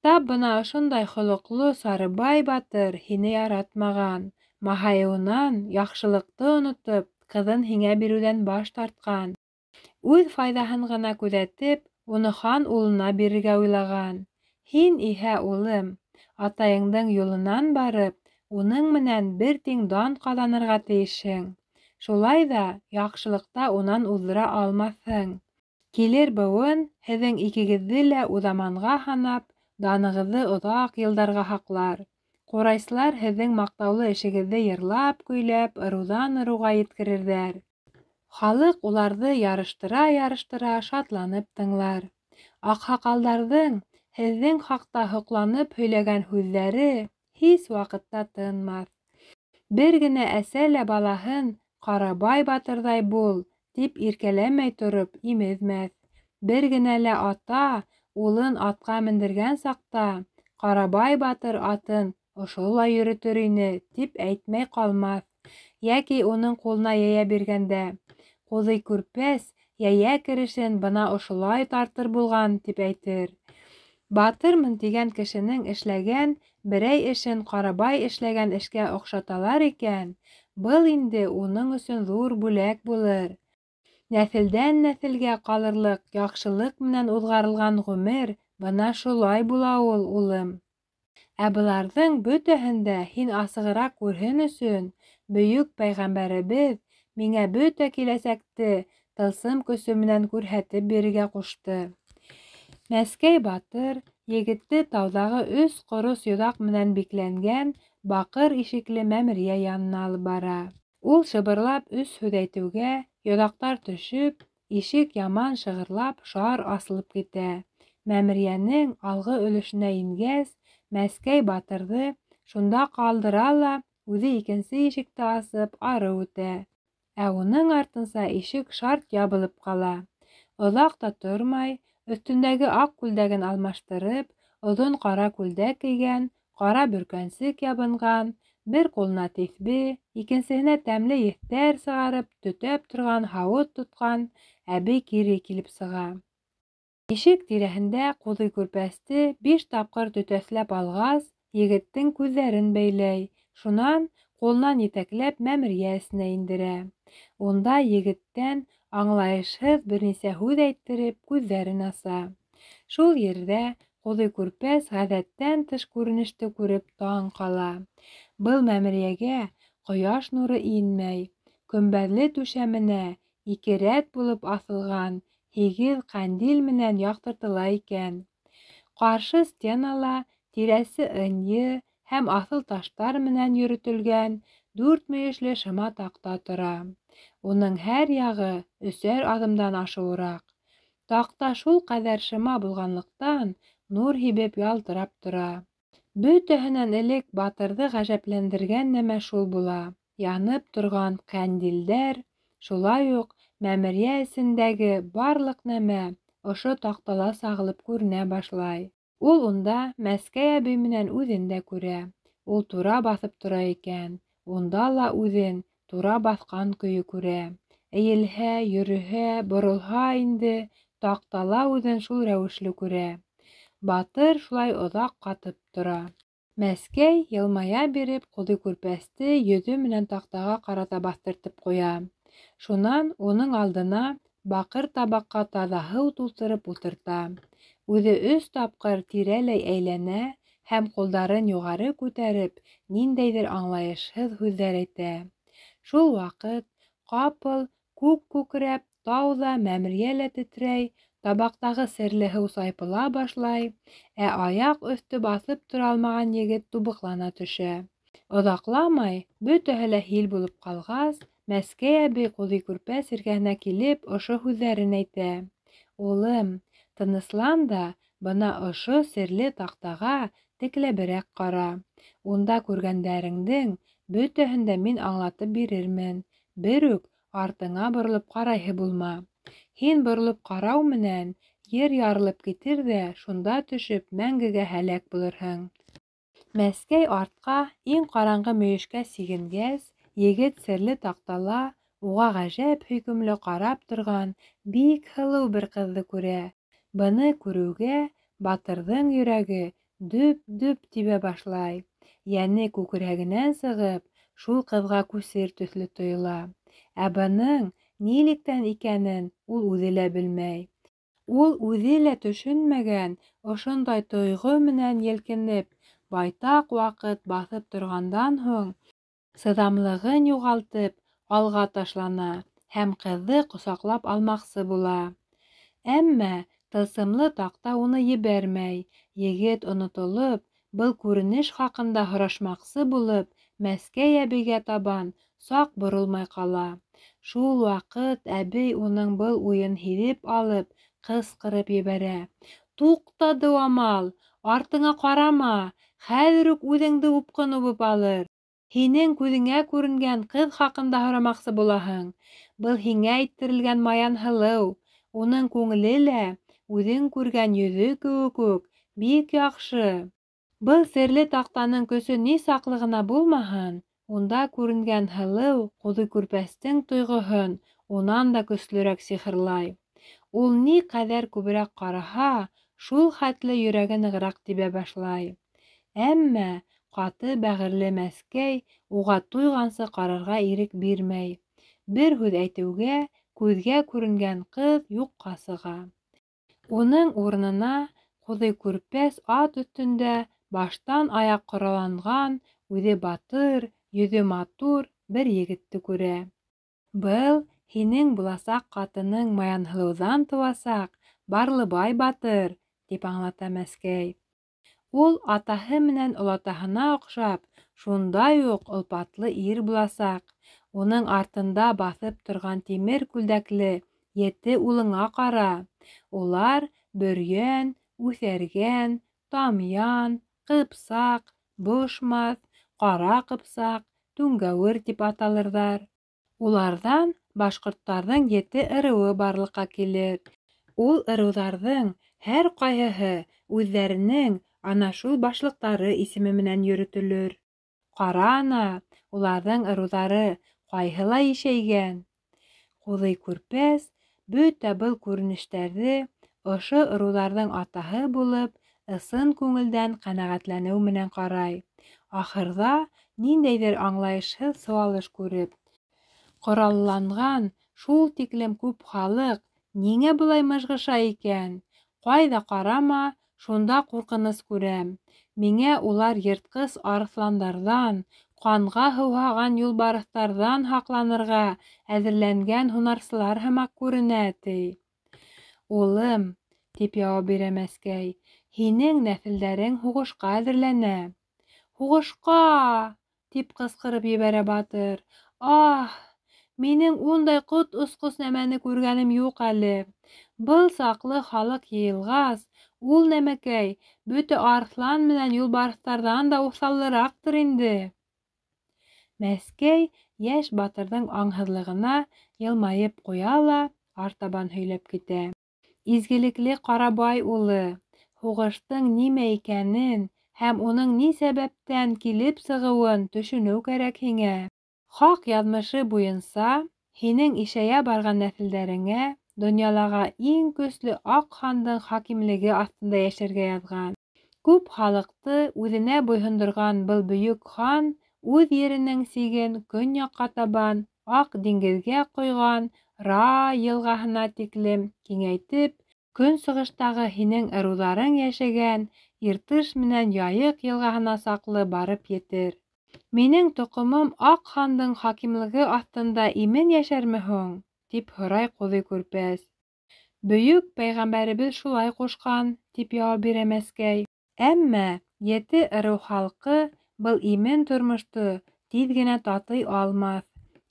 Тап бына ошондай холоҡло Сарыбай батыр һине яратмаған, маһайыуынан яҡшылыҡты онотоп, ҡыҙын һиңә биреүҙән баш тартҡан. Үҙ файҙаһын ғына күҙәтеп, уны хан улына бирергә уйлаған. Һин иһә, улым, атайыңдың юлынан барып, уның менән бер тиң дан ҡаҙанырға тейешһең. Шулай ҙа яҡшылыҡта унан уҙҙыра алмаҫһың. Килер быуын һеҙҙең икегеҙҙе лә уҙаманға һанап, данығыҙҙы оҙаҡ йылдарға һаҡлар. Ҡурайсылар һеҙҙең маҡтаулы эшегеҙҙе йырлап-көйләп ырыуҙан ырыуға еткерерҙәр. Халыҡ уларҙы ярыштыра-ярыштыра шатланып тыңлар. Аҡһаҡалдарҙың һеҙҙең хаҡта һоҡланып һөйләгән һүҙҙәре һис ваҡытта тынмаҫ. Бер генә әсә лә балаһын Ҡарабай батырҙай бул тип иркәләмәй тороп имеҙмәҫ. Бер генә лә ата улын атҡа мендергән саҡта Ҡарабай батыр атын ошолай йөрөтөр ине тип әйтмәй ҡалмаҫ. Йәки уның ҡулына йәйә биргәндә Ҡуҙый-Күрпәс йәйә керешен бына ошолай тартыр булған тип әйтер. Батырмын тигән кешенең эшләгән берәй эшен Ҡарабай эшләгән эшкә оҡшаталар икән, был инде уның өсөн ҙур бүләк булыр. Нәҫелдән нәҫелгә ҡалырлыҡ яҡшылыҡ менән уҙғарылған ғүмер бына шулай була ул, улым. Ә быларҙың бөтәһен дә һин асығыраҡ күрһен өсөн бөйөк пәйғәмбәребеҙ миңә бөтә киләсәкте тылсым көсө менән күрһәтеп бирергә ҡушты." Мәскәй батыр егетте тауҙағы өс ҡорос йоҙаҡ менән бикләнгән баҡыр ишекле мәмерйә янына алып бара. Ул шыбырлап өс һүҙ әйтеүгә, йоҙаҡтар төшөп, ишек яман шығырлап шар асылып китә. Мәмерйәнең алғы өлөшөнә ингәс, Мәскәй батырҙы шунда ҡалдыра ла үҙе икенсе ишекте асып ары үтә. Ә уның артынса ишек шарт ябылып ҡала. Оҙаҡ та тормай, өҫтөндәге аҡ күлдәген алмаштырып, оҙон ҡара күлдәк кейгән, ҡара бөркәнсек ябынған, бер ҡулына тиҫбе, икенсеһенә тәмле еҫтәр сығарып, төтәп торған һауыт тотҡан әбей кире килеп сыға. Ишек тирәһендә Ҡуҙый-Күрпәсте 5 тапҡыр төтәҫләп алғас, егеттең күҙҙәрен бәйләй, шунан ҡулынан етәкләп мәмерйә эсенә индерә. Унда егеттән аңлайышһыҙ бер нисә һүҙ әйттереп, күҙҙәрен аса. Шул ерҙә Ҡуҙый Күрпәс ғәҙәттән тыш күренеште күреп таң ҡала. Был мәмерйәгә ҡояш нуры инмәй. Көмбәҙле түшәменә ике рәт булып аҫылған 8 ҡәндил менән яҡтыртыла икән. Ҡаршы стенала тирәсе ынйы һәм аҫыл таштар менән йөрөтөлгән 4 мөйөшлө шыма таҡта тора. Уның һәр яғы 3 аҙымдан ашыуыраҡ. Таҡта шул ҡәҙәр шыма булғанлыҡтан нур һибеп ялтырап тора. Бөтәһенән элек батырҙы ғәжәпләндергән нәмә шул була: янып торған ҡәндилдәр, шулай уҡ мәмерйә эсендәге барлыҡ нәмә ошо таҡтала сағылып күренә башлай. Ул унда Мәскәй әбей менән үҙен дә күрә. Ул тура баҫып тора икән. Унда ла үҙен тура баҫҡан көйө күрә. Эйелһә, йөрөһә, боролһа инде таҡтала үҙен шул рәүешле күрә. Батыр шулай оҙаҡ ҡатып тора. Мәскәй йылмая биреп Ҡуҙый Күрпәсте йөҙө менән таҡтаға ҡарата баҫтыртып ҡуя. Шунан уның алдына баҡыр табаҡҡа таҙа һыу тултырып ултырта. Үҙе 3 тапҡыр тирәләй әйләнә һәм ҡулдарын юғары күтәреп ниндәйҙер аңлайышһыҙ һүҙҙәр әйтә. Шул ваҡыт ҡапыл күк күкрәп, тау ҙа, мәмерйә лә тетрәй, табаҡтағы серле һыу сайпыла башлай, ә аяҡ өҫтө баҫып тора алмаған егет тубыҡлана төшә. Оҙаҡламай бөтәһе лә һил булып ҡалғас, Мәскәй әбей Ҡуҙый Күрпәс эргәһенә килеп ошо һүҙҙәрен әйтә: "Улым, тыныслан да бына ошо серле таҡтаға текләберәк ҡара. Унда күргәндәреңдең бөтәһен дә мин аңлатып бирермен. Бер үк артыңа боролоп ҡарайһы булма. Һин боролоп ҡарау менән ер ярылып китер ҙә шунда төшөп мәңгегә һәләк булырһың." Мәскәй артҡа иң ҡараңғы мөйөшкә сигенгәс, егет серле таҡтала уға ғәжәп һөйкөмлө ҡарап торған бик һылыу бер ҡыҙҙы күрә. Быны күреүгә батырҙың йөрәге дөп-дөп тибә башлай. Йәне күкрәгенән сығып, шул ҡыҙға күсер төҫлө тойола. Ә бының нилектән икәнен ул үҙе лә белмәй. Ул үҙе лә төшөнмәгән ошондай тойғо менән елкенеп, байтаҡ ваҡыт баҫып торғандан һуң, сыҙамлығын юғалтып, алға ташлана һәм ҡыҙҙы ҡосаҡлап алмаҡсы була. Әммә тылсымлы таҡта уны ебәрмәй. Егет онотолоп, был күренеш хаҡында һорашмаҡсы булып, Мәскәй әбейгә табан саҡ боролмай ҡала. Шул ваҡыт әбей уның был уйын һиҙеп алып, ҡысҡырып ебәрә: "Туҡта, дыуамал, артыңа ҡарама, хәҙер үк үҙеңде упҡын үбеп алыр. Һинең күҙеңә күренгән ҡыҙ хаҡында һорамаҡсы булаһың. Был һиңә әйттерелгән Маян һылыу. Уның күңеле лә үҙең күргән йөҙө кеүек үк бик яҡшы. Был серле таҡтаның көсө ни саҡлы ғына булмаһын, унда күренгән һылыу Ҡуҙый Күрпәстең тойғоһон унан да көслөрәк сихырлай. Ул ни ҡәҙәр күберәк ҡараһа, шул хәтле йөрәге нығыраҡ тибә башлай." Әммә ҡаты бәғерле Мәскәй уға туйғансы ҡарарға ирек бирмәй. Бер һүҙ әйтеүгә күҙгә күренгән ҡыҙ юҡҡа сыға. Уның урынына Ҡуҙый Күрпәс ат өҫтөндә баштан аяҡ ҡоралланған, үҙе батыр, йөҙө матур бер егетте күрә. "Был һинең буласаҡ ҡатының Маянһылыуҙан тыуасаҡ Барлыбай батыр", тип аңлата Мәскәй. Ул атаһы менән олатаһына оҡшап, шундай уҡ олпатлы ир буласаҡ. Уның артында баҫып торған тимер күлдәкле 7 улыңа ҡара. Улар Бөрйән, Үҫәргән, Тамъян, Ҡыпсаҡ, Бошмаҫ, Ҡара Ҡыпсаҡ, Түңгәүер тип аталырҙар. Уларҙан башҡорттарҙың 7 ырыуы барлыҡҡа килер. Ул ырыуҙарҙың һәр ҡайһыһы үҙҙәренең ана шул башлыҡтары исеме менән йөрөтөлөр. Ҡара ана, уларҙың ырыуҙары ҡайһылай ишәйгән. Ҡуҙый Күрпәс бөтә был күренештәрҙе ошо ырыуҙарҙың атаһы булып, ысын күңелдән ҡәнәғәтләнеү менән ҡарай. Ахырҙа ниндәйҙер аңлайышһыҙ сыуалыш күреп, ҡоралланған шул тиклем күп халыҡ ниңә былай мыжғыша икән? Ҡайҙа ҡарама, шунда ҡурҡыныс күрәм. Миңә улар йыртҡыс арыҫландарҙан, ҡанға һыуһаған юлбарыҫтарҙан һаҡланырға әҙерләнгән һунарсылар һымаҡ күренә, ти. Улым, тип яуап бирә Мәскәй, һинең нәҫелдәрең һуғышҡа әҙерләнә. Һуғышҡа! Тип ҡысҡырып ебәрә батыр. Аһ! Минең ундай ҡот осҡос нәмәне күргәнем юҡ әле. Был саҡлы халыҡ йыйылғас, ул нәмәкәй бөтә арыҫлан менән юлбарыҫтарҙан да уҫаллыраҡтыр инде. Мәскәй йәш батырҙың аңһыҙлығына йылмайып ҡуя ла артабан һөйләп китә. Изгелекле Ҡарабай улы, һуғыштың нимә икәнен һәм уның ни сәбәптән килеп сығыуын төшөнөү кәрәк һиңә. Хаҡ яҙмышы буйынса һинең ишәйә барған нәҫелдәреңә донъялаға иң көслө Аҡ хандың хакимлеге аҫтында йәшәргә яҙған. Күп халыҡты үҙенә буйһондорған был бөйөк хан үҙ еренең сиген көньяҡҡа табан Аҡ диңгеҙгә ҡойған Ра йылғаһына тиклем киңәйтеп, көнсығыштағы һинең ырыуҙарың йәшәгән Иртыш менән Яйыҡ йылғаһына саҡлы барып етер. Минең тоҡомом Аҡ хандың хакимлыгы аҫтында имен йәшәрме һуң? Тип һорай Ҡуҙый Күрпәс. Бөйөк пәйғәмбәребеҙ шулай ҡушҡан, тип яуап бирә Мәскәй. Әммә ете ырыу халҡы был имен тормошто тиҙ генә татый алмаҫ.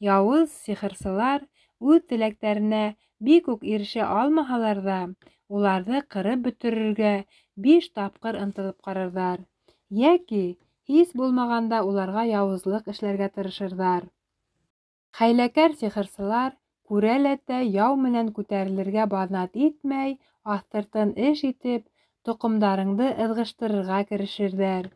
Яуыз сихырсылар үҙ теләктәренә бик үк ирешә алмаһалар ҙа, уларҙы ҡырып бөтөрөргә 5 тапҡыр ынтылып ҡарарҙар. Йәки һис булмағанда уларға яуызлыҡ эшләргә тырышырҙар. Хәйләкәр сихырсылар күрәләтә яу менән күтәрелергә баҙнат итмәй, аҫтыртын эш итеп, тоҡомдарыңды ыҙғыштырырға керешерҙәр.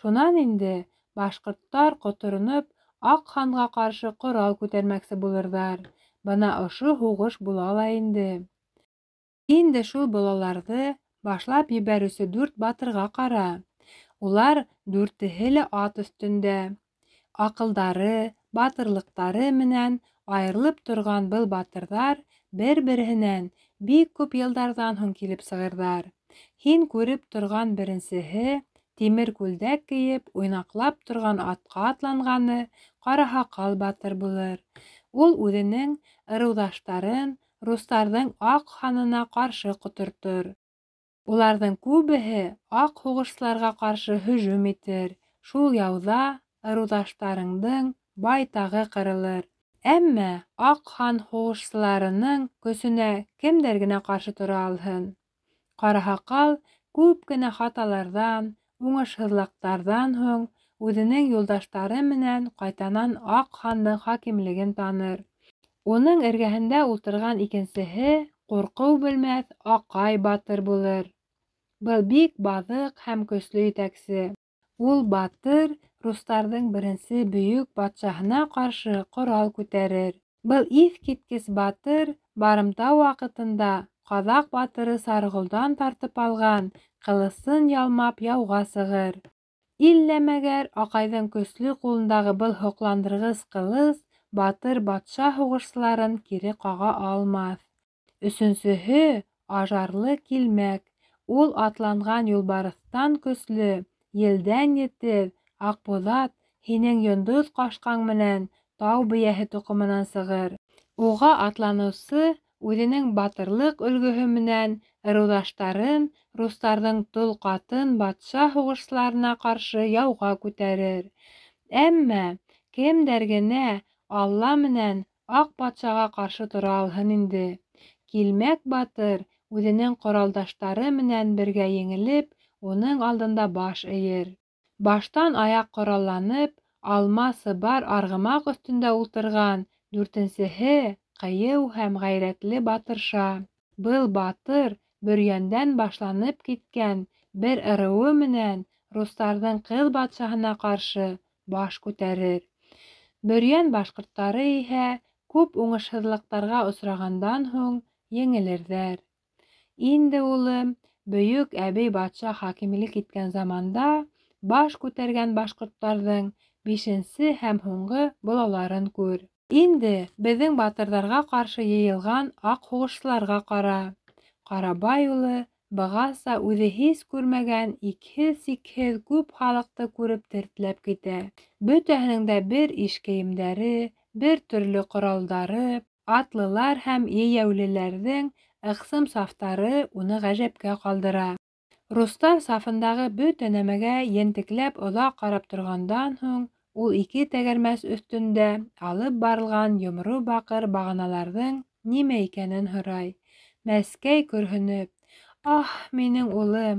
Шунан инде башҡорттар ҡотороноп Аҡ ханға ҡаршы ҡорал күтәрмәксе булырҙар. Бына ошо һуғыш була ла инде. Инде шул балаларҙы башлап ебәреүсе 4 батырға ҡара. Улар дүртеһе лә ат өҫтөндә. Аҡылдары, батырлыҡтары менән айырылып торған был батырҙар бер-береһенән бик күп йылдарҙан һуң килеп сығырҙар. Һин күреп торған беренсеһе тимер күлдәк кейеп, уйнаҡлап торған атҡа атланғаны Ҡараһаҡал батыр булыр. Ул үҙенең ырыуҙаштарын рустарҙың Аҡ ханына ҡаршы ҡотортор. Уларҙың күбеһе аҡ һуғышсыларға ҡаршы һөжүм итер. Шул яуҙа ырыуҙаштарыңдың байтағы ҡырылыр. Әммә Аҡ хан һуғышсыларының көсөнә кемдәр генә ҡаршы тора алһын? Ҡараһаҡал күп кенә хаталарҙан, уңышһыҙлыҡтарҙан һуң үҙенең юлдаштары менән ҡайтанан Аҡ хандың хакимлеген таныр. Уның эргәһендә ултырған икенсеһе ҡурҡыу белмәҫ Аҡай батыр булыр. Был бик баҙыҡ һәм көслө етәксе. Ул батыр рустарҙың беренсе бөйөк батшаһына ҡаршы ҡорал күтәрер. Был иҫ киткес батыр барымта ваҡытында ҡаҙаҡ батыры Сарғолдан тартып алған ҡылысын ялмап яуға сығыр. Иллә мәгәр Аҡайҙың көслө ҡулындағы был һоҡландырғыс ҡылыс батыр батша һуғышсыларын кире ҡаға алмаҫ. Өсөнсөһө ажарлы Килмәк. Ул атланған юлбарыҫтан көслө, елдән етеҙ Аҡбуҙат һинең йондоҙ ҡашҡаң менән тау бейәһе тоҡомонан сығыр. Уға атланыусы үҙенең батырлыҡ өлгөһө менән ырыуҙаштарын рустарҙың тол ҡатын батша һуғышсыларына ҡаршы яуға күтәрер. Әммә кемдәр генә Алла менән Аҡ батшаға ҡаршы тора алһын инде? Килмәк батыр үҙенең ҡоралдаштары менән бергә еңелеп, уның алдында баш эйер. Баштан аяҡ ҡоралланып, алма сыбар арғымаҡ өҫтөндә ултырған дүртенсеһе ҡыйыу һәм ғәйрәтле Батырша. Был батыр Бөрйәндән башланып киткән бер ырыуы менән рустарҙың ҡыҙ батшаһына ҡаршы баш күтәрер. Бөрйән башҡорттары иһә күп уңышһыҙлыҡтарға осрағандан һуң еңелерҙәр. Инде, улым, бөйөк әбей батша хакимлек иткән заманда баш күтәргән башҡорттарҙың 5-нсе һәм һуңғы балаларын күр. Инде беҙҙең батырҙарға ҡаршы йыйылған аҡ һуғышсыларға ҡара. Ҡарабай улы бығаса үҙе һис күрмәгән икһеҙ-сикһеҙ күп халыҡты күреп тертләп китә. Бөтәһенең дә бер иш кейемдәре, бер төрлө ҡоралдары, атлылар һәм йәйәүлеләрҙең ыҡсым сафтары уны ғәжәпкә ҡалдыра. Рустар сафындағы бөтә нәмәгә ентекләп оҙаҡ ҡарап торғандан һуң, ул ике тәгәрмәс өҫтөндә алып барылған йомро баҡыр бағаналарҙың нимә икәнен һорай. Мәскәй көрһөнөп: «Аһ, минең улым,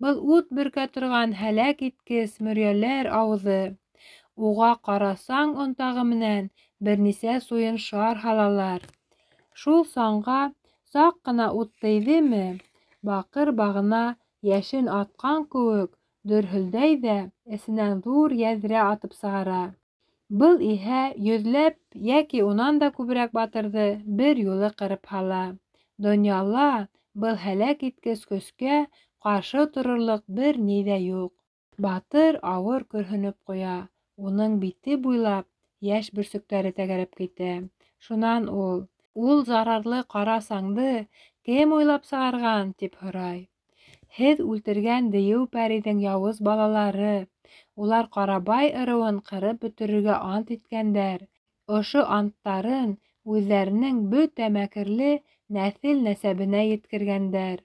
был ут бөркә торған һәләк иткес мөрйәләр ауыҙы. Уға ҡарасаң онтағы менән бер нисә суйын шар һалалар. Шул саңға саҡ ҡына ут тейҙеме, баҡыр бағана йәшен атҡан кеүек дөрһөлдәй ҙә эсенән ҙур йәҙрә атып сығара. Был иһә йөҙләп йәки унан да күберәк батырҙы бер юлы ҡырып һала. Донъяла был һәләк иткес көскә ҡаршы торорлоҡ бер ни ҙә юҡ». Батыр ауыр көрһөнөп ҡуя, уның бите буйлап йәш бөрсөктәре тәгәрәп китә. Шунан ул: «Ул зарарлы ҡара саңды кем уйлап сығарған?» – тип һорай. «Һеҙ үлтергән дейеү пәрейҙең яуыз балалары. Улар Ҡарабай ырыуын ҡырып бөтөрөргә ант иткәндәр. Ошо анттарын үҙҙәренең бөтә мәкерле нәҫел-нәсәбенә еткергәндәр».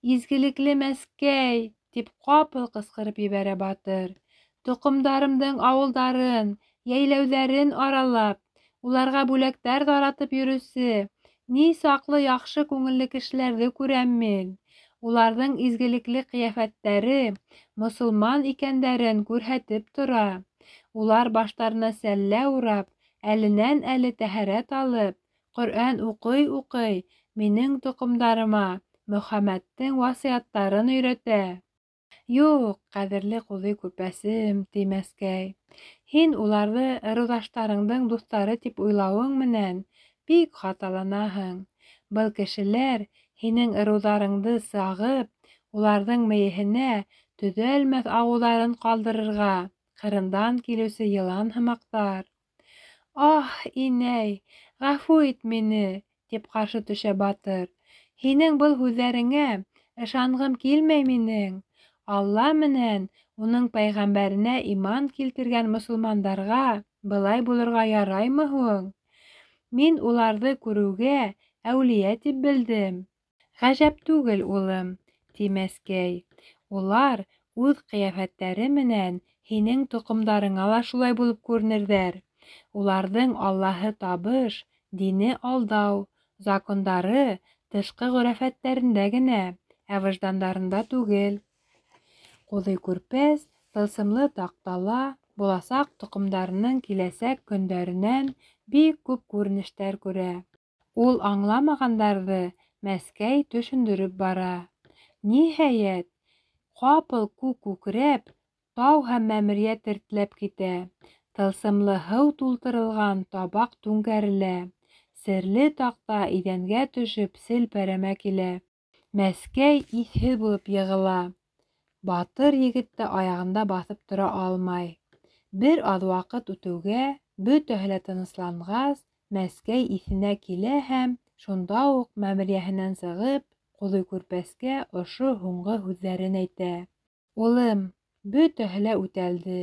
«Изгелекле Мәскәй!» – тип ҡапыл ҡысҡырып ебәрә батыр. «Тоҡомдарымдың ауылдарын, йәйләүҙәрен аралап, уларға бүләктәр таратып йөрөүсе ни саҡлы яҡшы күңелле кешеләрҙе күрәм мин. Уларҙың изгелекле ҡиәфәттәре мосолман икәндәрен күрһәтеп тора. Улар баштарына сәллә урап, әленән-әле тәһәрәт алып, Ҡөрьән уҡый-уҡый минең тоҡомдарыма Мөхәммәттең васыяттарын өйрәтә». «Юҡ, ҡәҙерле ҡуҙый күрпәсем, – ти Мәскәй, – һин уларҙы ырыуҙаштарыңдың дуҫтары тип уйлауың менән бик хаталанаһың. Был кешеләр һинең ырыуҙарыңды сағып, уларҙың мейеһенә төҙәлмәҫ ағыуҙарын ҡалдырырға ҡырындан килеүсе йылан һымаҡтар». «Аһ, инәй, ғәфү ит мине, – тип ҡаршы төшә батыр. – Һинең был һүҙҙәреңә ышанғым килмәй минең. Алла менән уның пәйғәмбәренә иман килтергән мосолмандарға былай булырға яраймы һуң? Мин уларҙы күреүгә әүлиә тип белдем». «Ғәжәп түгел, улым, – ти Мәскәй. – Улар үҙ ҡиәфәттәре менән һинең тоҡомдарыңа ла шулай булып күренерҙәр. Уларҙың аллаһы табыш, дине алдау, закондары тышҡы ғөрәфәттәрендә генә, ә выждандарында түгел». Ҡуҙый Күрпәс тылсымлы таҡтала буласаҡ тоҡомдарының киләсәк көндәренән бик күп күренештәр күрә. Ул аңламағандарҙы Мәскәй төшөндөрөп бара. Ниһайәт, ҡапыл күк күкрәп, тау һәм мәмерйә тертләп китә. Тылсымлы һыу тултырылған табаҡ түңкәрелә. Серле таҡта иҙәнгә төшөп селпәрәмә килә. Мәскәй иҫһеҙ булып йығыла. Батыр егет тә аяғында баҫып тора алмай. Бер аҙ ваҡыт үтеүгә, бөтәһе лә тынысланғас, Мәскәй иҫенә килә һәм шунда уҡ мәмерйәһенән сығып, Ҡуҙый Күрпәскә ошо һуңғы һүҙҙәрен әйтә: «Улым, бөтәһе лә үтәлде.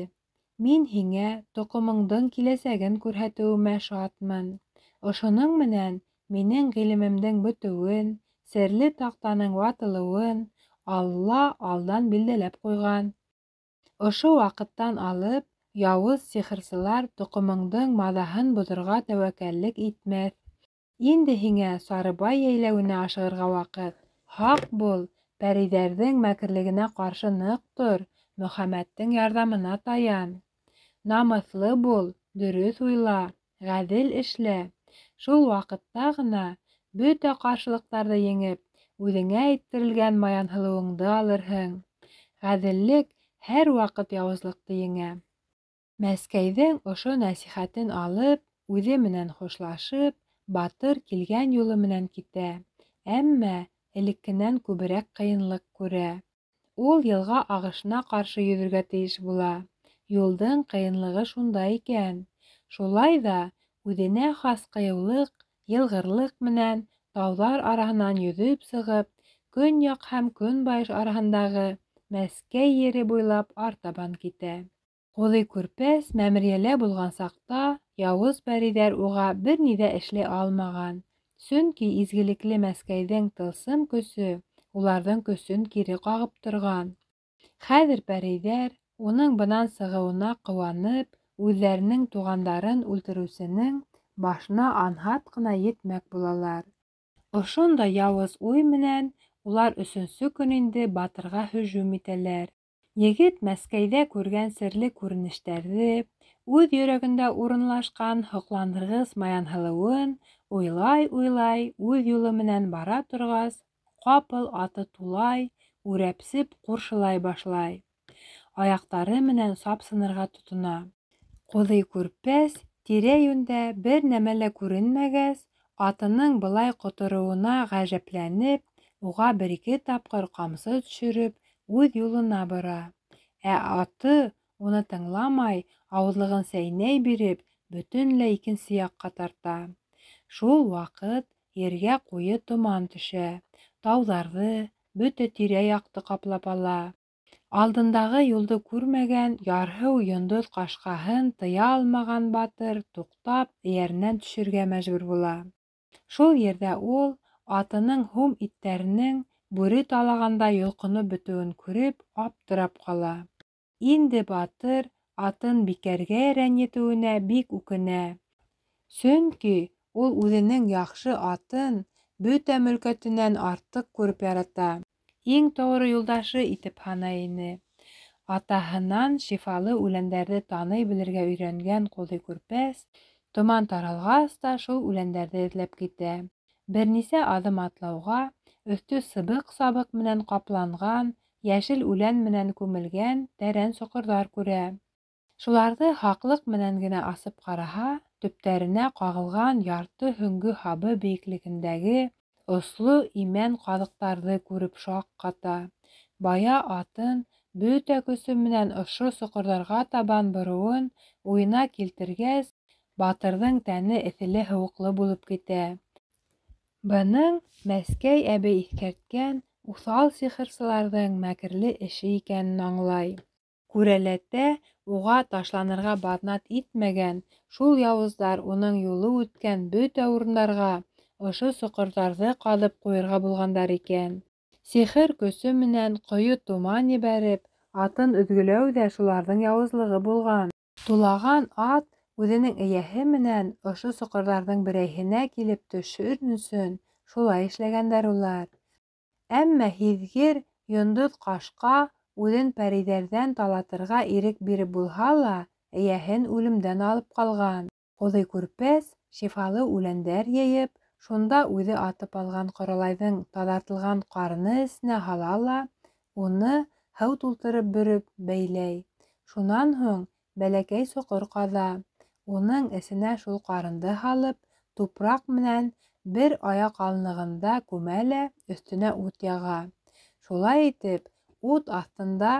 Мин һиңә тоҡомоңдоң киләсәген күрһәтеүемә шатмын. Ошоноң менән минең ғилемемдең бөтөүен, серле таҡтаның ватылыуын Алла алдан билдәләп ҡуйған. Ошо ваҡыттан алып яуыз сихырсылар тоҡомоңдоң маҙаһын боҙорға тәүәккәллек итмәҫ. Инде һиңә Сарыбай йәйләүенә ашығырға ваҡыт. Һаҡ бул, пәрейҙәрҙең мәкерлегенә ҡаршы ныҡ тор, Мөхәммәттең ярҙамына таян. Намыҫлы бул, дөрөҫ уйла, ғәҙел эшлә. Шул ваҡытта ғына бөтә ҡаршылыҡтарҙы еңеп, үҙеңә әйттерелгән маянһылыуыңды алырһың. Ғәҙеллек һәр ваҡыт яуызлыҡты еңә». Мәскәйҙең ошо нәсихәтен алып, үҙе менән хушлашып, батыр килгән юлы менән китә, әммә элеккенән күберәк ҡыйынлыҡ күрә. Ул йылға ағышына ҡаршы йөҙөргә тейеш була. Юлдың ҡыйынлығы шунда икән. Шулай ҙа үҙенә хас ҡыйыулыҡ, йылғырлыҡ менән тауҙар араһынан йөҙөп сығып, көньяҡ һәм көнбайыш араһындағы Мәскәй ере буйлап артабан китә. Ҡуҙый Көрпәс мәмерйәлә булған саҡта яуыз пәрейҙәр уға бер ни ҙә эшләй алмаған, сөнки изгелекле Мәскәйҙең тылсым көсө уларҙың көсөн кире ҡағып торған. Хәҙер пәрейҙәр уның бынан сығыуына ҡыуанып, үҙҙәренең туғандарын үлтереүсенең башына анһат ҡына етмәк булалар. Ошондай яуыз уй менән улар өсөнсө көн инде батырға һөжүм итәләр. Егет Мәскәйҙә күргән серле күренештәрҙе, үҙ йөрәгендә урынлашҡан һоҡландырғыс Маянһылыуын уйлай-уйлай үҙ юлы менән бара торғас, ҡапыл аты тулай, үрәпсеп ҡуршылай башлай. Аяҡтары менән сапсынырға тотона. Ҡуҙый Көрпәс тирә-йүндә бер нәмә лә күренмәгәс, атының былай ҡотороуына ғәжәпләнеп, уға бер-ике тапҡыр ҡамсы төшөрөп, үҙ юлына бара. Ә аты уны тыңламай, ауыҙлығын сәйнәй биреп, бөтөнләй икенсе яҡҡа тарта. Шул ваҡыт ергә ҡуйы томан төшә, тауҙарҙы, бөтә тирә-яҡты ҡаплап ала. Алдындағы юлды күрмәгән ярһыу йондоҙ ҡашҡаһын тыя алмаған батыр туҡтап, эйәренән төшөргә мәжбүр була. Шул ерҙә ул атының һум иттәренең бүре талағанда йолҡоноп бөтөүен күреп, аптырап ҡала. Инде батыр атын бикәргә рәнйетеүенә бик үкенә. Сөнки ул үҙенең яҡшы атын бөтә мөлкәтенән артыҡ күреп ярата, иң тоғро юлдашы итеп һанай ине. Атаһынан шифалы үләндәрҙе таный белергә өйрәнгән Ҡуҙый Көрпәс томан таралғас та шул үләндәрҙе эҙләп китә. Бер нисә аҙым атлауға өҫтө сыбыҡ-сабыҡ менән ҡапланған, йәшел үлән менән күмелгән тәрән соҡорҙар күрә. Шуларҙы һаҡлыҡ менән генә асып ҡараһа, төптәренә ҡағылған ярты һөңгө һабы бейеклегендәге осло имән ҡаҙыҡтарҙы күреп шаҡ ҡата. Бая атын бөтә көсө менән ошо соҡорҙарға табан бороуын уйына килтергәс, батырҙың тәне эҫеле-һыуыҡлы булып китә. Бының Мәскәй әбей иҫкәрткән уҫал сихырсыларҙың мәкерле эше икәнен аңлай. Күрәләтә уға ташланырға баҙнат итмәгән шул яуыздар уның юлы үткән бөтә урындарға ошо соҡорҙарҙы ҡаҙып ҡуйырға булғандар икән. Сихыр көсө менән ҡойо томан ебәреп, атын өҙгөләү ҙә шуларҙың яуызлығы булған. Тулаған ат үҙенең эйәһе менән ошо соҡорҙарҙың берәйһенә килеп төшөр өсөн шулай эшләгәндәр улар. Әммә һиҙгер йондоҙ ҡашҡа үҙен пәрейҙәрҙән талатырға ирек биреп булһа ла, эйәһен үлемдән алып ҡалған. Ҡуҙый Көрпәс шифалы үләндәр йыйып, шунда үҙе атып алған ҡоралайҙың таҙартылған ҡарыны эсенә һала ла, уны һыу тултырып бөрөп бәйләй. Шунан һуң бәләкәй соҡор ҡаҙа, уның эсенә шул ҡарынды һалып, тупраҡ менән бер аяҡ ҡалынлығында күмә лә өҫтөнә ут яға. Шулай итеп, ут аҫтында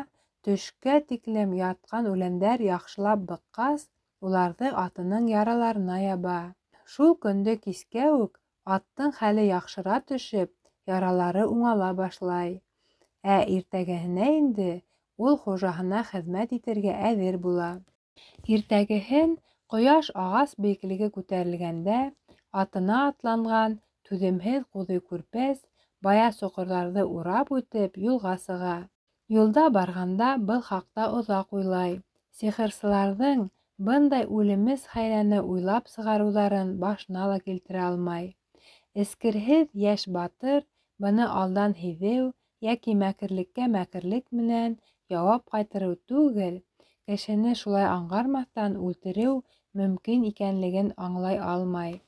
төшкә тиклем ятҡан үләндәр яҡшылап быҡҡас, уларҙы атының яраларына яба. Шул көндө кискә үк аттың хәле яҡшыра төшөп, яралары уңала башлай. Ә иртәгәһенә инде ул хужаһына хеҙмәт итергә әҙер була. Иртәгеһен ҡояш ағас бейеклеге күтәрелгәндә, атына атланған түҙемһеҙ Ҡуҙый Көрпәс бая соҡорҙарҙы урап үтеп юлға сыға. Юлда барғанда был хаҡта оҙаҡ уйлай. Сихырсыларҙың бындай үлемес хәйләне уйлап сығарыуҙарын башына ла килтерә алмай. Эскерһеҙ йәш батыр быны алдан һиҙеү йәки мәкерлеккә мәкерлек менән яуап ҡайтарыу түгел, кешене шулай аңғармаҫтан үлтереү мөмкин икәнлеген аңлай алмай.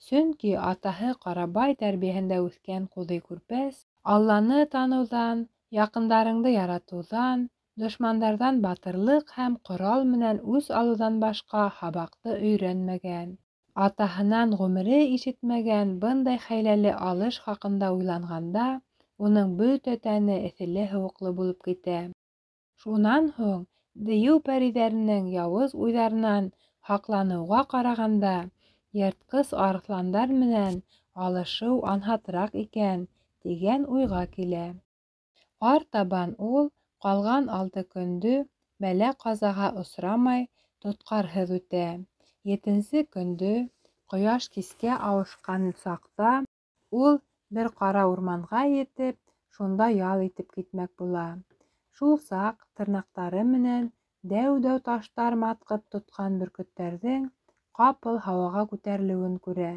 Сөнки атаһы Ҡарабай тәрбиәһендә үҫкән Ҡуҙый Көрпәс Алланы таныуҙан, яҡындарыңды яратыуҙан, дошмандарҙан батырлыҡ һәм ҡорал менән үс алыуҙан башҡа һабаҡты өйрәнмәгән. Атаһынан ғүмере ишетмәгән бындай хәйләле алыш хаҡында уйланғанда, уның бөтә тәне эҫеле-һыуыҡлы булып китә. Шунан һуң дейеү пәрейҙәренең яуыз уйҙарынан һаҡланыуға ҡарағанда, йыртҡыс арыҫландар менән алышыу анһатыраҡ икән, тигән уйға килә. Артабан ул ҡалған алты көндө бәлә-ҡазаға осрамай, тотҡарһыҙ үтә. Етенсе көндө, ҡояш кискә ауышҡан саҡта, ул бер ҡара урманға етеп, шунда ял итеп китмәк була. Шул саҡ тырнаҡтары менән дәү-дәү таштар матҡып тотҡан бөркөттәрҙең ҡапыл һауаға күтәрелеүен күрә.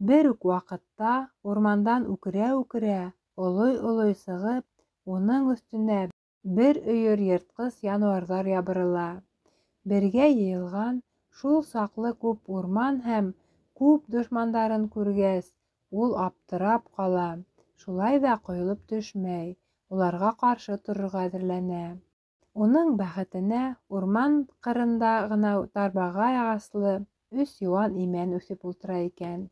Бер үк ваҡытта урмандан үкерә-үкерә, олой-олой сығып, уның өҫтөнә бер өйөр йыртҡыс януарҙар ябырыла. Бергә йыйылған шул саҡлы күп урман һәм күп дошмандарын күргәс, ул аптырап ҡала, шулай ҙа ҡойолоп төшмәй, уларға ҡаршы торорға әҙерләнә. Уның бәхетенә, урман ҡырында ғына тарбағай ағаслы өс йыуан имән үҫеп ултыра икән.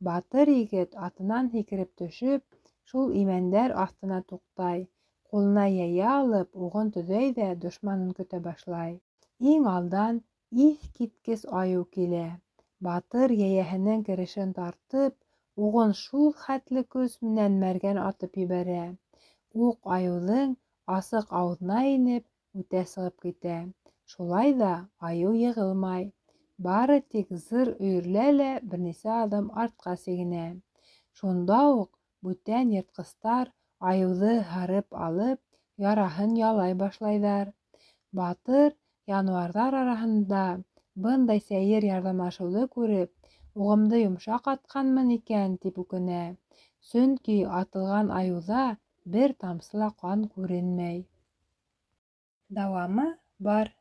Батыр егет атынан һикереп төшөп, шул имәндәр аҫтына туҡтай, ҡулына йәйә алып, уғын төҙәй ҙә дошманын көтә башлай. Иң алдан иҫ киткес айыу килә. Батыр йәйәһенең керешен тартып, уғын шул хәтле көс менән мәргән атып ебәрә. Уҡ айыуҙың асыҡ ауыҙына инеп, үтә сығып китә. Шулай ҙа айыу йығылмай. Бары тик зыр өйөрөлә лә бер нисә аҙым артҡа сигенә. Шунда уҡ бүтән йыртҡыстар айыуҙы һырып алып, яраһын ялай башлайҙар. Батыр януарҙар араһында бындай сәйер ярҙамлашыуҙы күреп, уғымды йомшаҡ атҡанмын икән, тип үкенә. Сөнки атылған айыуҙа бер тамсы ла ҡан күренмәй. Дауамы бар.